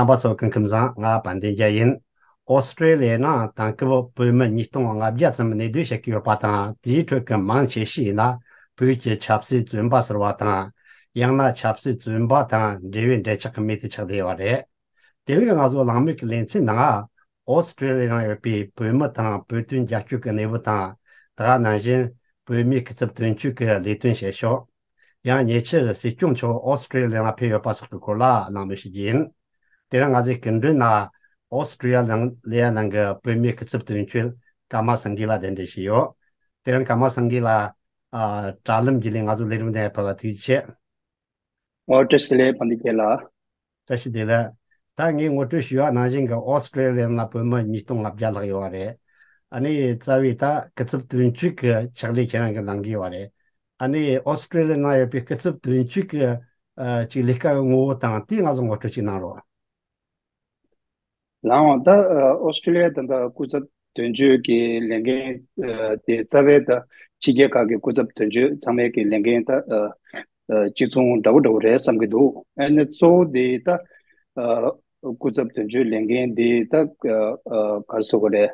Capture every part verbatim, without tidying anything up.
རྣམ་པ་ཚོ་སྐུ་ཁམས་བཟང་། ང་དཔལ་ལྡན་རྒྱལ་ཡིན། ཨོ་སི་ཀྲེ་ལི་ཡའི་ནང་ད་སྐབས་བོད་མི་ཉིས་སྟོང་ལྔ་བརྒྱ་ཙམ་གནས་སྡོད་བྱེད་ཀྱི་ཡོད་པ་དང་། དེའི་ཁྲོད་ཀྱི་མང་ཆེ་ཤོས་ཡིན་ན་བོད་ཀྱི་ཆབ་སྲིད་བཙོན་པ་ཟེར་བ་དང་། ཡང་ན་ཆབ་སྲིད་བཙོན་པ་དང་འབྲེལ་བའི་འབྲེལ་ཆགས་ཀྱི་མི་དེ་ཆགས་བསྡད་ཡོད་རེད། དེ་རིང་གི་ང་ཚོ་གླེང་མོལ་གྱི་ལེ་ཚན་ནང་ཨོ་སི་ཀྲེ་ལི་ཡའི་ནང་ཡོད་པའི་བོད་མི་དང་བོད་དོན་རྒྱབ་སྐྱོར་གྱི་གནས་བབ་དང་། དེ་ག་ནང་བཞིན་བོད་མིའི་སྐུ་ཚབ་དོན་གཅོད་ཀྱི་ལས་དོན་བྱེད་ཕྱོགས། ཡང་ཉེ་ཆར་སྲིད་སྐྱོང་མཆོག་ཨོ་སི་ཀྲེ་ལི་ཡ་ལ་ཕེབས་ཡོད་པ་སོགས་ཀྱི་སྐོར་ལ་གླེང་མོལ་ཞུ་རྒྱུ་ཡིན། དེ་རིང་ང་ཚོའི་སྐུ་མགྲོན་ནང་ཨོ་སི་ཀྲེ་ལི་ཡ་ནང་གི་བོད་མིའི་སྐུ་ཚབ་དོན་གཅོད་ཀརྨ་སངས་རྒྱས་ལགས་གདན་འདྲེན་བྱས་ཡོད། དེ་རིང་ཀརྨ་སངས་རྒྱས་ལགས། ཨ། དྲ་ལམ་བརྒྱུད་ལས་ང་ཚོའི་ལས་རིམ་འདི་ཕེབས་པ་ལ་ཐུགས་རྗེ་ཆེ། ཨོ། བཀྲ་ཤིས་བདེ་ལེགས་དཔལ་ལྡན་རྒྱལ་ལགས། བཀྲ་ཤིས་བདེ་ལེགས། ད་ངས་ངོ་སྤྲོད་ཞུས་པ་ནང་བཞིན་གྱི་ཨོ་སི་ཀྲེ་ལི་ཡ་ནང་བོད་མི་ཉིས་སྟོང་ལྔ་བརྒྱ་ལྷག་ཡོད་པ་རེད། ཨ་ནི་རྩ་བའི་ད་སྐུ་ཚབ་དོན་གཅོད་ཀྱི་ཕྱག་ལས་ཁྱེད་རང་གིས་གནང་གི་ཡོད་པ་རེད། ཨ་ནི་ཨོ་སི་ཀྲེ་ལི་ཡ་ནང་ཡོད་པའི་སྐུ་ཚབ་དོན་གཅོད་ཀྱི་ཨ་ཅིག་ལས་ཀ་གི་ངོ་བོ་དང་དེ་ང་ཚོ་ངོ་སྤྲོད་ཅིག་གནང་རོགས། ལགས་འོང་། ད་ཨ་ཨོ་སི་ཀྲེ་ལི་ཡ་ད་ལྟ་སྐུ་ཚབ་དོན་གཅོད་ཀྱི་ལས་འགན་ཨ་དེ་རྩ་བའི་ད་ཕྱི་རྒྱལ་ཁག་གི་སྐུ་ཚབ་དོན་གཅོད་ཚང་མའི་གི་ལས་འགན་ད་ཨ་ཨ་གཅིག་མཚུངས་འདྲ་བོ་འདྲ་བོ་རེད་བསམ་གྱི་འདུག་ཨ་ནི་གཙོ་བོ་དེ་ད་ཨ་སྐུ་ཚབ་དོན་གཅོད་ལས་འགན་དེ་ད་ཨ་ཨ་ག་རེ་ཟེར་དགོས་རེད།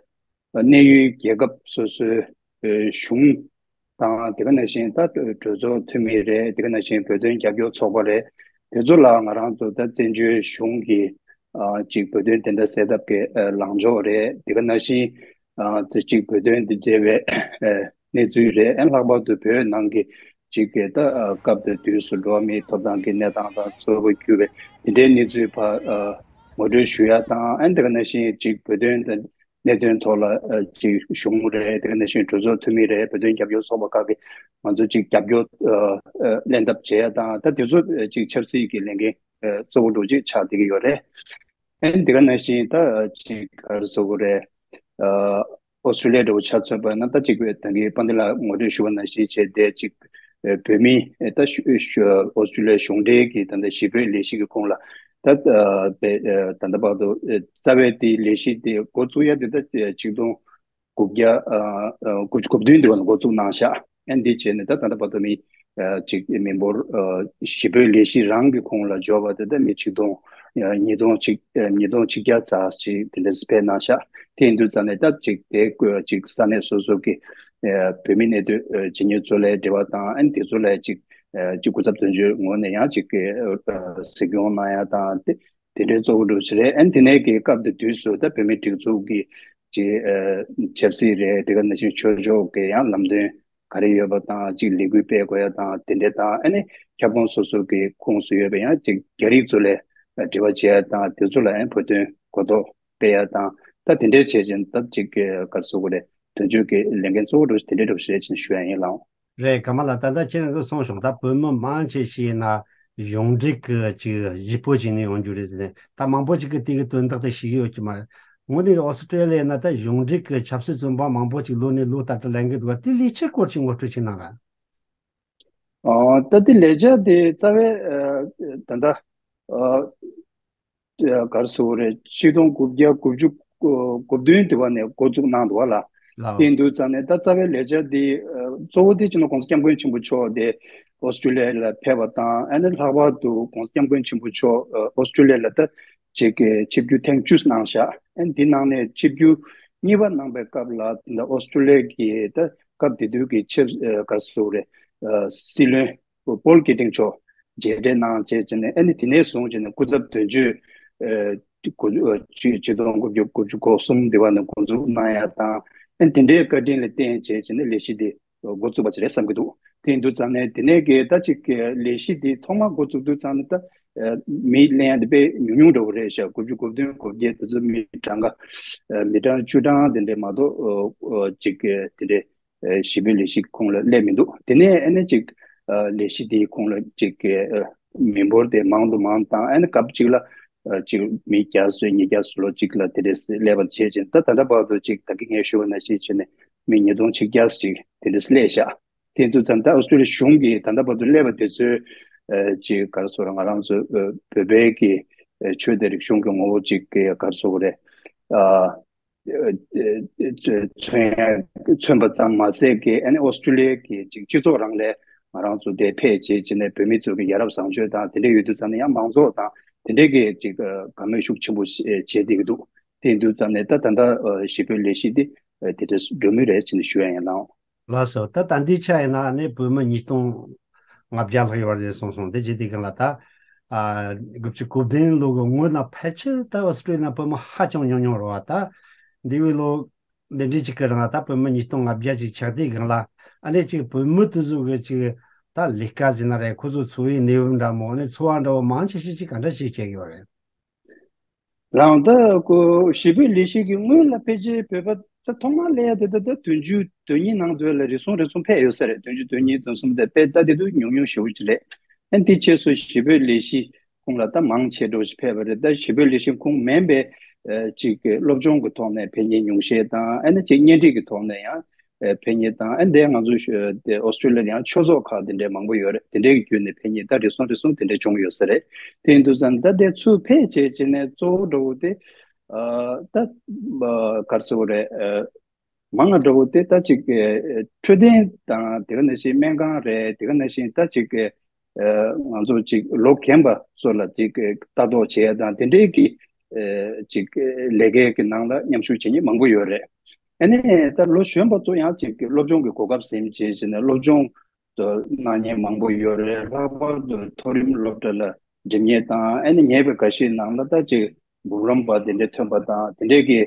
གནས་ཡུལ་རྒྱལ་ཁབ་སོ་སོའི་ཨ་གཞུང་དང་། དེ་ག་ནང་བཞིན་ད་གྲོས་ཚོགས་འཐུས་མི་རེད། དེ་ག་ནང་བཞིན་བོད་དོན་རྒྱབ་སྐྱོར་ཚོགས་པ་རེད། དེ་ཚོ་ལ་ང་རང་ཚོ་ད་བཙན་བྱོལ་གཞུང་གི་ཨ་ཅིག་བོད་དོན་བདེན་མཐའ་གསལ་ཐབས་ཀྱི་ཨ་ལངས་ཕྱོགས་རེད། དེ་ག་ནང་བཞིན་ཨ་དེ་ཅིག་བོད་དོན་དང་འབྲེལ་བའི་ཨ་གནས་ཚུལ་རེད། ཨ་ལྷག་པར་དུ་བོད་ནང་གི་ཅིག་གི་ད་ཨ་སྐབས་དེ་དུས་སུ་འགྲོ་བ་མིའི་ཐོབ་ཐང་གི་གནས་སྟངས་དང་། གཙོ་བོ་གྱུར་པའི་དེ་འདྲའི་གནས་ཚུལ་ཕར་ཨ་ངོ་སྤྲོད་ཞུ་ཡ་དང་། ཨ་དེ་ག་ནང་བཞིན་ཅིག་བོད་དོན་དང་གནད་དོན་ཐོག་ལ་ཨ་ཅིག་གཞུང་རེད། དེ་ག་ནང་བཞིན་གྲོས་ཚོགས་འཐུས་མི་རེད། བོད་དོན་རྒྱབ་སྐྱོར་ཚོགས་པ་ཁག་གིས་ང་ཚོ་ཅིག་རྒྱབ་སྐྱོར་ཨ་ཨ་ལེན་ཐབས་བྱེད་ཡ་དང་། ད་དེ་ཚོ་ཨ་ཅིག་ཆབ་སྲིད་ཀྱི་ལས་འགན་ཨ་གཙོ་བོ་འདྲ་བོ་ཅིག་ཆགས་བསྡད་ཀྱི་ཡོད་རེད། ཨ་ནི་དེ་ག་ནང་བཞིན་ད་ཅིག་ག་རེ་ཟེར་དགོས་རེད། ཨ་ཨོ་སི་ཀྲི་ལི་ཡ་འདྲ་བོ་ཆ་མཚོན་པ་ན། ད་ཅིག་ད་གིན་དཔལ་ལྡན་ལགས་ངོ་སྤྲོད་ཞུ་བ་ནང་བཞིན་བྱས་ཏེ། ཅིག་ཨ་བོད་མིའི་ཨ་ད་ཞུ་ཞུ་ཨོ་སི་ཀྲི་ལི་ཡ་གཞུང་འབྲེལ་གྱི་ད་ལྟ་ཞི་བོད་ལས་གཞི་གི་ཁོངས་ལ་ད་ཨ་བོད་ཨ་ད་ལྟ་བར་དུ་ཨ་རྩ་བའི་དེ་ལས་གཞི་དེ་འགོ་བཙུགས་ཡ་དེ་ད་ཆིག་སྟོང་དགུ་བརྒྱ་ཨ་ཨ་དགུ་བཅུ་གོ་བདུན་དེ་བར་ལ་འགོ་བཙུགས་གནང་ཤག་ཨ་འདི་བྱས་ནས་ད་ད་ལྟ་བར་དུ་མི་ཨ་ཅིག་མི་འབོར་ཨ་ཞི་བོད་ལས་གཞི་རང་གི་ཁོངས་ལ་འབྱོར་བ་དེ་ད་མི་ཆིག་སྟོང་ཨ་ཉིས་སྟོང་ཅིག་ཨ་ཉིས་སྟོང་ཆིག་བརྒྱ་ཙམ་ཅིག་དེ་འདྲ་ཕེབས་གནང་ཤག་དེ་ཡིན་དུས་ཙང་ནས་ད་ཅིག་དེ་ཀོ་ཅིག་ས་གནས་སོ་སོ་གི་ཨ་བོད་མི་གནས་སྡོད་ཨ་བྱེད་མཁན་ཚོ་ལ་འབྲེལ་བ་དང་། ཨ་ནི་དེ་ཚོ་ལ་ཅིག་ཨ་ཅིག་སྐུ་ཚབ་དོན་གཅོད་ངོས་ནས་ཡང་ཅིག་ཨ་གཟིགས་སྐྱོང་གནང་ཡ་དང་། དེ་དེ་འདྲའི་གཙོ་བོ་འདྲ་བོ་ཞིག་རེད། ཨ་ནི་དེ་ནས་ཀྱི་སྐབས་དེ་དུས་སུ་ད་བོད་མིའི་སྒྲིག་འཛུགས་ཀྱི་ཅིག་ཨ་ཆབ་སྲིད་རེད། དེ་ག་ནང་བཞིན་ཆོས་ཕྱོགས་ཀྱི་ཡང་ལམ་སྟོན་ག་རེ་ཡོད་པ་དང་། ཅིག་ལས་འགུལ་སྤེལ་དགོས་ཡ་དང་དེ་འདྲ་དང་། ཨ་ནི་ཁྱབ་ཁོངས་སོ་སོ་གི་ཁོངས་སུ་ཡོད་པའི་ཡང་ཅིག་རྒྱ་རིགས་ཚོ་ལ་འབྲེལ་བ་བྱེད་ཡ་དང་། དེ་ཚོ་ལ་ཡང་བོད་དོན་གོ་རྟོགས་སྤེལ་ཡ་དང་། ད་དེ་འདྲའི་བྱས་ཅིང་ད་ཅིག་ག་རེ་ཟེར་དགོས་རེད། དོན་གཅོད་ཀྱི་ལས་འགན་གཙོ་བོ་འདྲ་བོ་དེ་འདྲའི་འདྲ་བོ་ཞིག་རེད་ཅེས་ཞུ་ཡ་ཡིན་ལགས། རེད། ཀརྨ་ལགས། ད་ལྟ་ཁྱེད་རང་གིས་གསུངས་སོང་། ད་བོད་མི་མང་ཆེ་ཞིག་ཡིན་ན་གཞུང་འབྲེལ་གྱི་ཅིག་གཞིས་སྤོ་བྱས་ནས་ཡོང་རྒྱུ་རེད་ཟེར་ནས། ད་མང་པོ་ཅིག་གིས་དེ་གི་དོན་དག་དེ་ཤེས་ཀྱི་ཡོད་ཀྱི་མ་རེད། དངོས་གནས་ཨོ་སི་ཀྲི་ལི་ཡ་ན་ད་གཞུང་འབྲེལ་གྱི་ཆབ་སྲིད་བཙོན་པ་མང་པོ་ཅིག་ལོ་ནས་ལོ་ལྟར་དུ་ལེན་གྱི་འདུག་པ། དེ་ལས་འཆར་སྐོར་ཅིག་ངོ་སྤྲོད་ཅིག་གནང་ར། ཨོ། ད་དེ་ལས་འཆར་དེ་རྩ་བའི་ཨ་ད་ལྟ་ཨ་ག་རེ་ཟེར་དགོས་རེད། ཆིག་སྟོང་དགུ་བརྒྱ་དགུ་བཅུ་གོ་བདུན་དེ་བ་ནས་འགོ་བཙུགས་གནང་འདུག་པ་ལགས། ལགས། དེ་ཡིན་དུས་ཙང་ནས་ད་རྩ་བའི་ལས་འཆར་འདི་ཨ་གཙོ་བོ་དེ་སྤྱི་ནོར་༸གོང་ས་༸སྐྱབས་མགོན་ཆེན་པོ་མཆོག་དེ་ཨོ་སི་ཀྲི་ལི་ཡ་ལ་ཕེབས་པ་དང་། ཨ་ནི་ལྷག་པར་དུ་༸གོང་ས་༸སྐྱབས་མགོན་ཆེན་པོ་མཆོག་ཨ་ཨོ་སི་ཀྲི་ལི་ཡ་ལ་ད་ཅིག་གི་ཆིབས་བསྒྱུར་ཐེངས་བཅུ་གནང་ཤག་ཨ་ནི་དེ་ནང་ནས་ཆིབས་བསྒྱུར་གཉིས་པ་གནང་པའི་སྐབས་ལ་ད་ཨོ་སི་ཀྲི་ལི་ཡ་གི་ད་སྐབས་དེ་དུས་ཀྱི་ཆེས་ཨ་ག་རེ་ཟེར་དགོས་རེད། ཨ་སྲིད་བློན་པོལ་ཀི་ཏིང་མཆོག་མཇལ་འཕྲད་གནང་བྱས་བྱས་ནས། ཨ་ནི་དེ་ནས་བཟུང་བྱས་ནས་སྐུ་ཚབ་དོན་གཅོད་ཨ་དགུ་ཨ་ཆིག་ཆིག་སྟོང་དགུ་བརྒྱ་དགུ་བཅུ་གོ་གསུམ་དེ་བ་ནས་འགོ་འཛུགས་གནང་ཡ་དང་། ཨ་ནི་དེ་འདྲའི་བཀའ་དྲིན་ལ་བརྟེན་བྱས་བྱས་ནས་ལས་གཞི་དེ་འགོ་བཙུགས་པ་ཅིག་རེད་བསམ་གྱི་འདུག་དེ་ཡིན་དུས་ཙང་ནས་དེ་ནས་ཀྱི་ད་ཅིག་གི་ལས་གཞི་དེ་ཐོག་མ་འགོ་བཙུགས་དུས་ཙང་ནས་ད་ཨ་མི་ལེན་ཡ་དེ་དཔེ་ཉུང་ཉུང་འདྲ་བོ་རེད་ཤག་དགུ་བཅུ་གོ་བདུན་གོ་བརྒྱད་དེ་ཚོ་མི་གྲངས་ཀ་ཨ་མི་གྲངས་བཅུ་གྲངས་དེ་འདྲས་མ་གཏོགས་ཨ་ཨ་ཅིག་གི་དེ་འདྲས་ཨ་ཞི་བའི་ལས་གཞི་ཁོངས་ལ་སླེབས་མི་འདུག་དེ་ནས་ཨ་ནི་ཅིག་ཨ་ལས་གཞི་དེའི་ཁོངས་ལ་ཅིག་གི་ཨ་མི་འབོར་དེ་མང་དུ་མང་དང་། ཨ་ནི་སྐབས་གཅིག་ལ་ཨ་ཅིག་མི་བརྒྱ་ཙམ་ཉིས་བརྒྱ་ཙམ་ལོ་གཅིག་ལ་དེ་འདྲས་སླེབས་པ་བྱས་ཅིང་། ད་ད་ལྟ་བར་དུ་ཅིག་ད་གིན་ངས་ཞུས་པ་ནང་བཞིན་བྱས་ནས་མི་ཉིས་སྟོང་ཆིག་བརྒྱ་ཅིག་དེ་འདྲས་སླེབས་ཤག་དེ་ཚོ་ད་ལྟ་ཨོ་སི་ཀྲི་ལི་ཡ་གཞུང་གིས་ད་ལྟ་བར་དུ་སླེབས་པ་དེ་ཚོའི་ཨ་ཅིག་ག་རེ་ཟེར་དགོས་རེད། ང་རང་ཚོ་ཨ་བོད་པའི་གི་ཨ་ཆོས་དང་རིག་གཞུང་གི་ངོ་བོ་ཅིག་གི་ག་རེ་ཟེར་དགོས་རེད། ཨ་ཨ་ཨ་མཚོན་ཡ་མཚོན་པ་ཙམ་མ་ཟད་ཀྱི། ཨ་ནི་ཨོ་སི་ཀྲི་ལི་ཡ་གི་ཅིག་སྤྱི་ཚོགས་རང་ལ་ང་རང་ཚོ་དེ་ཕེབས་བྱས་བྱས་ནས་བོད་མི་ཚོ་གི་ཡ་རབས་བཟང་སྤྱོད་དང་དེ་འདྲ་ཡོད་དུས་ཙང་ནས། ཡང་མང་ཚོགས་དང་ དེ་འདྲའི་གི་ཅིག་དགའ་མོས་ཤུགས་ཆེན་པོ་བྱེད་བསྡད་ཀྱི་འདུག་དེ་ཡིན་དུས་ཙམ་ནས་ད་ད་ལྟ་ཞི་བོད་ལས་གཞི་འདི་དེ་འདྲ་འགྲོ་མུས་རེད་ཅེས་ནས་ཞུ་ཡ་ཡིན་ལགས། ལགས་སོ། ད་ད་འདི་ཆ་ཡིན་ན་ནི་བོད་མི་ཉིས་སྟོང་ལྔ་བརྒྱ་ལྷག་ཡོད་པ་རེད་གསུངས་སོང་། དེ་བྱེད་དུས་སྒང་ལ་ད་ཨ་དགུ་བཅུ་གོ་བདུན་ལོ་གི་སྔོན་ན་ཕལ་ཆེར་ད་ཨོ་སི་ཀྲི་ལི་ཡ་ན་བོད་མི་ཧ་ཅང་ཉུང་ཉུང་རེད་བ། ད་འདས་པའི་ལོ་འདི་འདྲའི་ཅིག་གི་རིང་ལ་ད་བོད་མི་ཉིས་སྟོང་ལྔ་བརྒྱ་ཅིག་ཆགས་དུས་སྒང་ལ་ཨ་ནི་ཅིག་བོད་མི་དེ་ཚོ་གི་ཅིག་ད་ལས་ཀ་ཟེར་ན་རེད། ཁོ་ཚོ་འཚོ་བའི་གནས་བབ་འདྲ་མོ་ནི་འཚོ་བ་འདྲ་བོ་མང་ཆེ་ཤོས་ཅིག་ག་འདྲ་ཞིག་བྱེད་ཀྱི་ཡོད་རེད། ལགས། ད་ཁོ་ཞི་བོད་ལས་གཞི་གི་སྔོན་ལ་ཕལ་ཆེར་བོད་པ་ད་ཐོག་མར་སླེབས་ཡ་དེ་ད་ད་བདུན་ཅུ་དོན་གཉིས་ནང་དུ་ལ་རེ་ཟུང་རེ་ཟུང་ཕེབས་ཡོད་ས་རེད། བདུན་ཅུ་དོན་གཉིས་དོན་གསུམ་དེ་དཔེ་ད་དེ་དུས་ཉུང་ཉུང་ཞེ་པོ་ཅིག་རེད། ཨ་ནི་དེ་རྗེས་སུ་ཞི་བོད་ལས་གཞི་ཁོངས་ལ་ད་མང་ཆེ་འགྲོ་ཞིག་ཕེབས་པ་རེད། ད་ཞི་བོད་ལས་གཞི་ཁོངས་མིན་པའི་ཨ་ཅིག་སློབ་སྦྱོང་གི་ཐོག་ནས་ཕེབས་མཁན་ཉུང་ཤས་དང་། ཨ་ནི་ཅིག་གཉེན་སྒྲིག་གི་ཐོག་ནས་ཡང་ཨ་ཕེབས་མཁན་དང་། ཨ་ནི་དེ་ང་ཚོ་ཤ་དེ་ཨོ་སི་ཀྲི་ལི་ཡ་ལ་ཡང་ཆོས་ཚོགས་ཁག་དེ་འདྲའི་མང་པོ་ཡོད་རེད། དེ་འདྲའི་གི་བརྒྱུད་ནས་ཕེབས་མཁན་ད་རེ་ཟུང་རེ་ཟུང་དེ་འདྲའི་བྱུང་ཡོད་ས་རེད། དེ་ཡིན་དུས་ཙང་ད་དེ་ཚུར་ཕེབས་བྱས་བྱས་ནས་གཙོ་བོ་འདྲ་བོ་དེ་ཨ་ད་ཨ་ག་རེ་ཟེར་དགོས་རེད། ཨ་མང་ང་འདྲ་བོ་དེ་ད་ཅིག་ཨ་འཕྲོད་བསྟེན་དང་། དེ་ག་ནང་བཞིན་སྨན་ཁང་རེད། དེ་ག་ནང་བཞིན་ད་ཅིག་ཨ་ང་ཚོ་ཅིག་ལོ་རྒན་པ་ཚོ་ལ་ཅིག་ལྟ་རྟོག་བྱེད་ཡ་དང་། དེ་འདྲའི་གི་ཨ་ཅིག་ལས་ཀའི་གི་ནང་ལ་མཉམ་ཞུགས་བྱེད་མཁན་མང་པོ་ཡོད་རེད། ཨ་ནི་ད་ལོ་གཞོན་པ་ཚོ་ཡང་ཅིག་སློབ་སྦྱོང་གི་གོ་སྐབས་ཟིན་བྱས་བྱས་ནས་སློབ་སྦྱོང་དུ་གནང་མཁན་མང་པོ་ཡོད་རེད། ལྷག་པར་དུ་མཐོ་རིམ་སློབ་གྲྭ་ལ་འགྲིམ་མཁན་དང་། ཨ་ནི་ཉེ་བའི་འགའ་ཤས་ནང་ལ་ད་ཅིག་འབུམ་རམས་པ་དེ་འདྲའི་ཐོན་པ་དང་། དེ་འདྲའི་གི་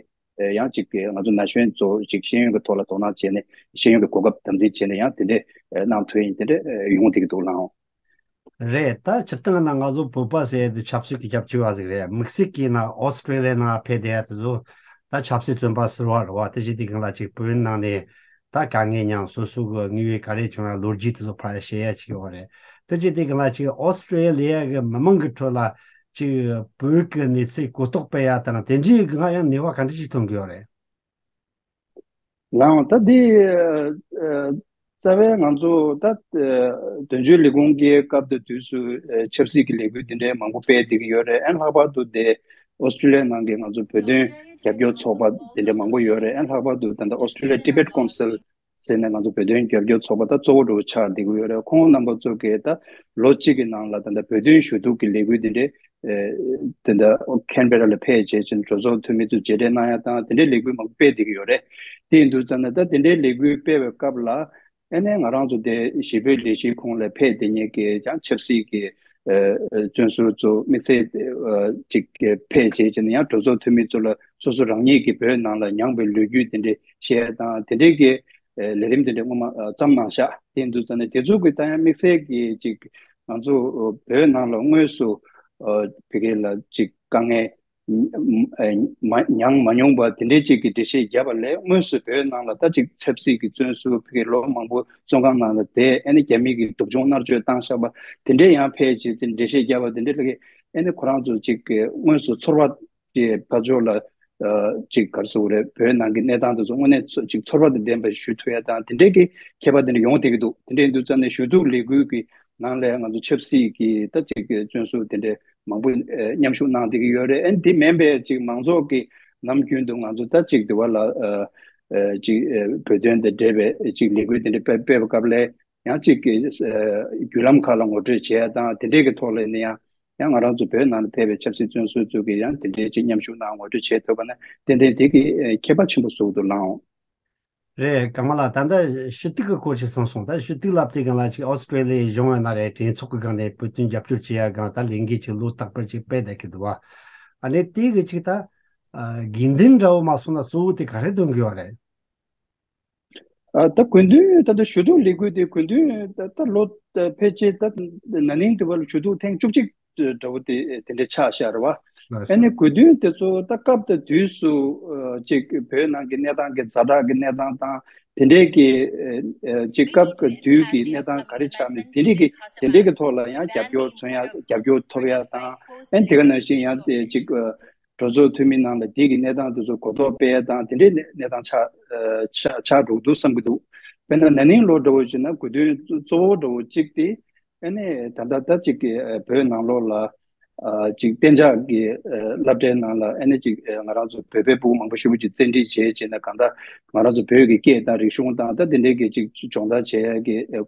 ཡང་ཅིག་གི་ང་ཚོ་ན་གཞོན་ཚོ་ཅིག་ཤེས་ཡོན་གྱི་ཐོག་ལ་དོ་སྣང་བྱས་ནས་ཤེས་ཡོན་གྱི་གོ་སྐབས་དམ་འཛིན་བྱས་ནས་ཡང་དེ་འདྲའི་གནང་ཐུབ་ཡ་དེ་འདྲ་ཡོང་བསྡད་ཀྱི་འདུག་ལགས། རེད། ད་སྤྱིར་བཏང་ན་ང་ཚོ་བོད་པ་ཟེར་ཡ་དེ་ཆབ་སྲིད་ཀྱི་རྒྱབ་སྐྱོར་བ་ཟིག་རེད། དམིགས་བསལ་གྱིས་ན་ཨོ་སི་ཀྲི་ལི་ཡ་ནང་ཕེབས་བསྡད་ཡ་དེ་ཚོ་ད་ཆབ་སྲིད་བཙོན་པ་ཟུར་པ་རེད་བ། དེ་བྱས་དུས་སྒང་ལ་ཅིག་བོད་ནང་ནས་ད་དཀའ་ངལ་མྱངས། སོ་སོ་གི་དངོས་ཡོད་ག་རེ་བྱུང་ཡ་ལོ་རྒྱུས་དེ་ཚོ་ཕར་བཤད་ཡ་ཅིག་ཡོད་རེད། དེ་བྱས་དུས་སྒང་ལ་ཅིག་ཨོ་སི་ཀྲི་ལི་ཡ་གི་མི་མང་གི་ཁྲོད་ལ་ཅིག་བོད་ཀྱི་གནས་ཚུལ་གོ་རྟོགས་སྤེལ་ཡ་དང་། དེ་འདྲའི་སྒང་ཡང་ནུས་པ་ག་འདྲ་ཞིག་ཐོན་གྱི་ཡོད་རེད། ལགས། ད་འདི་ཨ་རྩ་བའི་ང་ཚོ་ད་ཨ་དོན་གཅོད་ལས་ཁུངས་ཀྱི་སྐབས་དང་དུས་སུ་ཨ་ཆབ་སྲིད་ཀྱི་ལས་འགུལ་དེ་འདྲའི་མང་པོ་སྤེལ་བསྡད་ཀྱི་ཡོད་རེད། ཨ་ནི་ལྷག་པར་དུ་དེ་ཨོ་སི་ཀྲི་ལི་ཡ་ནང་གི་ང་ཚོ་བོད་དོན་རྒྱབ་སྐྱོར་ཚོགས་པ་དེ་འདྲ་མང་པོ་ཡོད་རེད། ཨ་ནི་ལྷག་པར་དུ་ད་ལྟ་ཨོ་སི་ཀྲི་ལི་ཡ་ཊི་བེཊ་ཀོན་སིལ་ཟེར་ནས་ང་ཚོ་བོད་དོན་རྒྱབ་སྐྱོར་ཚོགས་པ་ད་གཙོ་བོ་འདྲ་བོ་ཆགས་བསྡད་ཀྱི་ཡོད་རེད། ཁོང་རྣམ་པ་ཚོ་གིས་ད་ལོ་གཅིག་གི་ནང་ལ་ད་ལྟ་བོད་དོན་ཞུ་གཏུག་གི་ལས་འགུལ་དེ་འདྲའི་ཨེ་དེ་འདྲ་ཁེན་བེ་ར་ལ་ཕེབས་བྱས་ཅིང་གྲོས་ཚོགས་འཐུས་མི་ཚོ་མཇལ་འཕྲད་གནང་ཡ་དང་། དེ་འདྲའི་ལས་འགུལ་མང་པོ་སྤེལ་བསྡད་ཀྱི་ཡོད་རེད། དེ་ཡིན་དུས་ཙམ་ན་ད་དེ་འདྲའི་ལས་འགུལ་སྤེལ་བའི་སྐབས་ལ་ཨ་ནི་ང་རང་ཚོ་དེ་ཞི་བོད་ལས་གཞིའི་ཁོངས་ལ་ཕེབས་བསྡད་མཁན་གྱི་ཡང་ཆབ་སྲིད་ཀྱི་ཨ་ཨ་བཙོན་ཟུར་ཚོ་དམིགས་བསལ་ཨ་ཅིག་ཕེབས་བྱས་ཅིང་ཡང་གྲོས་ཚོགས་འཐུས་མི་ཚོ་ལ་སོ་སོ་རང་ཉིད་ཀྱིས་བོད་ནང་ལ་མྱངས་པའི་ལོ་རྒྱུས་དེ་འདྲ་བཤད་ཡ་དང་། དེ་འདྲའི་གི་ཨ་ལས་རིམ་དེ་འདྲ་སྔོན་མ་ཨ་བརྩམས་གནང་ཤག་དེ་ཡིན་དུས་ཙམ་ནས་དེ་ཚོ་གི་ད་ཡང་དམིགས་བསལ་གྱི་ཅིག་ང་ཚོ་ཨ་བོད་ནང་ལ་དངོས་སུ་ཨ་ཕ་གི་ལ་ཅིག་དཀའ་ངལ་མ་མྱངས་མ་མྱོང་པ་དེ་འདྲའི་ཅིག་གི་འགྲེལ་བཤད་བརྒྱབ་པ་ལས། དངོས་སུ་བོད་ནང་ལ་ད་ཅིག་ཆབ་སྲིད་ཀྱི་བཙོན་ཟུར་ཕ་གི་ལོ་མང་པོ་བཙོན་ཁང་ནང་ལ་བསྡད། ཨ་ནི་རྒྱ་མི་གིས་སྡུག་སྦྱོང་མནར་གཅོད་བཏང་བཞག་པ་དེ་འདྲའི་ཡང་ཕལ་ཆེར་ཅིག་འགྲེལ་བཤད་བརྒྱབ་པ་དེ་འདྲའི་ལ་ཨ་ནི་ཁོ་རང་ཚོ་ཅིག་གི་དངོས་སུ་ཚོར་བ་ཀྱི་ཕར་ཕྱོགས་ལ་ཨ་ཅིག་ག་རེ་ཟེར་དགོས་རེད། བོད་ནང་གི་གནས་སྟངས་དེ་ཚོ་དངོས་གནས་ཚོ་ཅིག་ཚོར་བ་དང་ལྡན་པ་ཞུ་ཐུབ་ཡ་དང་། དེ་འདྲའི་གི་ཁྱད་པར་དེ་འདྲ་ཡོང་བསྡད་ཀྱི་འདུག་དེ་འདྲ་ཡིན་དུས་ཙམ་ནས་ཞུ་གཏུག་ལས་འགུལ་གྱི་ནང་ལ་ང་ཚོ་ཆབ་སྲིད་ཀྱི་ད་ཅིག་གི་བཙོན་ཟུར་དེ་འདྲ་མང་པོ་ཨ་མཉམ་ཞུགས་གནང་བསྡད་ཀྱི་ཡོད་རེད། ཨ་ནི་དེ་མིན་པའི་ཅིག་མང་ཚོགས་ཀྱིས་ནམ་རྒྱུན་དུ་ང་ཚོ་ད་ཅིག་དེ་བ་ལ་ཨ་ཨ་ཅིག་ཨ་བོད་དོན་དང་འབྲེལ་བའི་ཅིག་ལས་འགུལ་དེ་འདྲ་སྤེལ་སྤེལ་བའི་སྐབས་ལ་ཡང་ཅིག་གི་ཨ་བརྒྱུད་ལམ་ཁག་ལ་ངོ་སྤྲོད་བྱེད་ཡ་དང་། དེ་འདྲའི་གི་ཐོག་ལ་ནི་ཡང་ཡང་ང་རང་ཚོ་བོད་ནང་ལ་ཕེབས་པའི་ཆབ་སྲིད་བཙོན་ཟུར་ཚོ་གིས་ཡང་དེ་འདྲའི་ཅིག་མཉམ་ཞུགས་གནང་ངོ་སྤྲོད་བྱེད་ཐུབ་པ་ན་ཏན་ཏན་དེ་གི་ཨ་ཁྱད་པར་ཆེན་པོ་བཟོ་གི་འདུག་ལགས། རེད། ཀརྨ་ལགས། ད་ལྟ་ཞུ་གཏུག་གི་སྐོར་ཞིག་གསུངས་སོང་། ད་ཞུ་གཏུག་ལབ་དུས་སྒང་ལ་ཅིག་ཨོ་སི་ཀྲི་ལི་ཡའི་གཞུང་ཡིན་ན་རེད། གྲོས་ཚོགས་ཀྱི་སྒང་ནས་བོད་དོན་རྒྱབ་སྐྱོར་བྱེད་ཡ་སྒང་ད་ལས་འགུལ་ཅིག་ལོ་རྟག་པར་ཅིག་སྤེལ་བསྡད་ཀྱི་འདུག་བ། ཨ་ནི་དེ་གི་ཅིག་ད་ཨ་དགོས་འདུན་འདྲ་བོ་མ་སོང་ན་གཙོ་བོ་དེ་ག་རེ་འདོན་གྱི་ཡོད་རེད། ཨ་ད་དགོས་འདུན་ད་ལྟ་ཞུ་གཏུག་ལས་འགུལ་དེ་དགོས་འདུན་ད་ལྟ་ལོ་ད་ཕལ་ཆེར་ད་ན་ནིང་དུ་བ་ལ་ཞུ་གཏུག་ཐེངས་བཅུ་གཅིག་འདྲ་བོ་དེ་དེ་འདྲ་ཆགས་ཤག་རེད་བ། ལགས་སོ། ཨ་ནི་དགོས་འདུན་དེ་ཚོ་ད་སྐབས་དང་དུས་སུ་ཨ་ཅིག་བོད་ནང་གི་གནས་སྟངས་ཀྱི་ཛ་དྲག་གི་གནས་སྟངས་དང་། དེ་འདྲའི་གི་ཨ་ཅིག་སྐབས་དང་དུས་ཀྱི་གནས་སྟངས་ག་རེ་ཆགས་ནས་དེ་འདྲའི་གི་དེ་འདྲའི་གི་ཐོག་ལ་ཡང་རྒྱབ་སྐྱོར་མཚོན་ཡ་རྒྱབ་སྐྱོར་ཐོབ་ཡ་དང་། ཨ་ནི་དེ་ག་ནང་བཞིན་ཡང་དེ་ཅིག་ཨ་གྲོས་ཚོགས་འཐུས་མི་ནང་ལ་དེ་གི་གནས་སྟངས་དེ་ཚོ་གོ་རྟོགས་སྤེལ་ཡ་དང་། དེ་འདྲའི་གནས་གནས་སྟངས་ཆགས་ཨ་ཆགས་ཆགས་འགྲོ་གི་འདུག་བསམ་གྱི་འདུག་དཔེར་ན་ན་ནིང་ལོ་འདྲ་བོ་བྱས་ན་དགོས་འདུན་གཙོ་བོ་འདྲ་བོ་གཅིག་དེ་ཨ་ནི་ད་ལྟ་ད་ཅིག་གི་ཨ་བོད་ནང་ལོགས་ལ་ཨ་ཅིག་གཏན་འཇགས་ཀྱི་ཨ་སློབ་གྲྭའི་ནང་ལ་ཨ་ནི་ཅིག་ཨ་ང་རང་ཚོ་བོད་པའི་ཕྲུ་གུ་མང་པོ་ཞེ་པོ་ཅིག་བཙན་ཁྲིད་བྱས་བྱས་ནས་གང་ལྟར་ང་རང་ཚོ་བོད་ཀྱི་སྐད་དང་རིག་གཞུང་དང་ད་དེ་འདྲའི་གི་ཅིག་སྦྱོང་བརྡར་བྱེད་ཡ་གི་ཨ་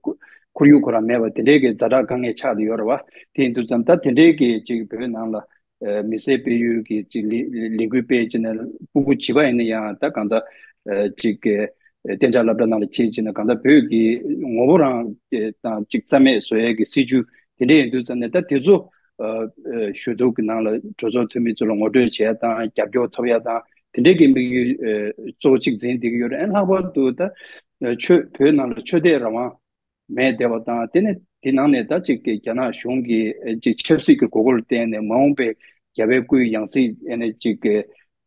ཁོར་ཡུག་ཁོ་རང་མེད་པ་དེ་འདྲའི་གི་ཛ་དྲག་དཀའ་ངལ་ཆགས་བསྡད་ཡོད་རེད་བ། དེ་ཡིན་དུས་ཙམ་ད་དེ་འདྲའི་གི་ཅིག་བོད་ནང་ལ་ ཨ་མི་སེར་སྤེལ་ཡུལ་གྱི་ཅིག་ལས་ལས་འགུལ་སྤེལ་བྱས་ནས་སྤུ་གུ་བྱིས་པ་ཡིན་ན་ཡང་ད་གང་ལྟར་ཨ་ཅིག་གི་ཨ་གཏན་འཇགས་སློབ་གྲྭ་ནང་ལ་ཁྱེར་བྱས་ནས་གང་ལྟར་བོད་ཀྱི་ངོ་བོ་རང་དང་ཅིག་རྩ་མེད་བཟོ་ཡས་ཀྱི་སྲིད་ཇུས་དེ་འདྲ་ཡིན་དུས་ཙམ་ནས་ད་དེ་ཚོ་ཨ་ཨ་ཞུ་གཏུག་གི་ནང་ལ་གྲོས་ཚོགས་འཐུས་མི་ཚོ་ལ་ངོ་སྤྲོད་བྱས་དང་རྒྱབ་སྐྱོར་ཐོབ་ཡ་དང་དེ་འདྲའི་གི་དམིགས་ཡུལ་ཨ་གཙོ་བོ་གཅིག་འཛིན་བསྡད་ཀྱི་ཡོད་རེད། ཨ་ལྷག་པར་དུ་ད་ཨ་ཆོས་བོད་ནང་ལ་ཆོས་དད་རང་དབང་མེད་བསྡད་པ་དང་དེ་ནས་དེ་ནང་ནས་ད་ཅིག་གི་རྒྱ་ནག་གཞུང་གི་ཨ་ཅིག་ཆབ་སྲིད་ཀྱི་དགོས་མཁོ་ལ་བརྟེན་ནས་མ་འོངས་པའི་རྒྱལ་བའི་སྐུའི་ཡང་སྲིད་ཨ་ནི་ཅིག་གི་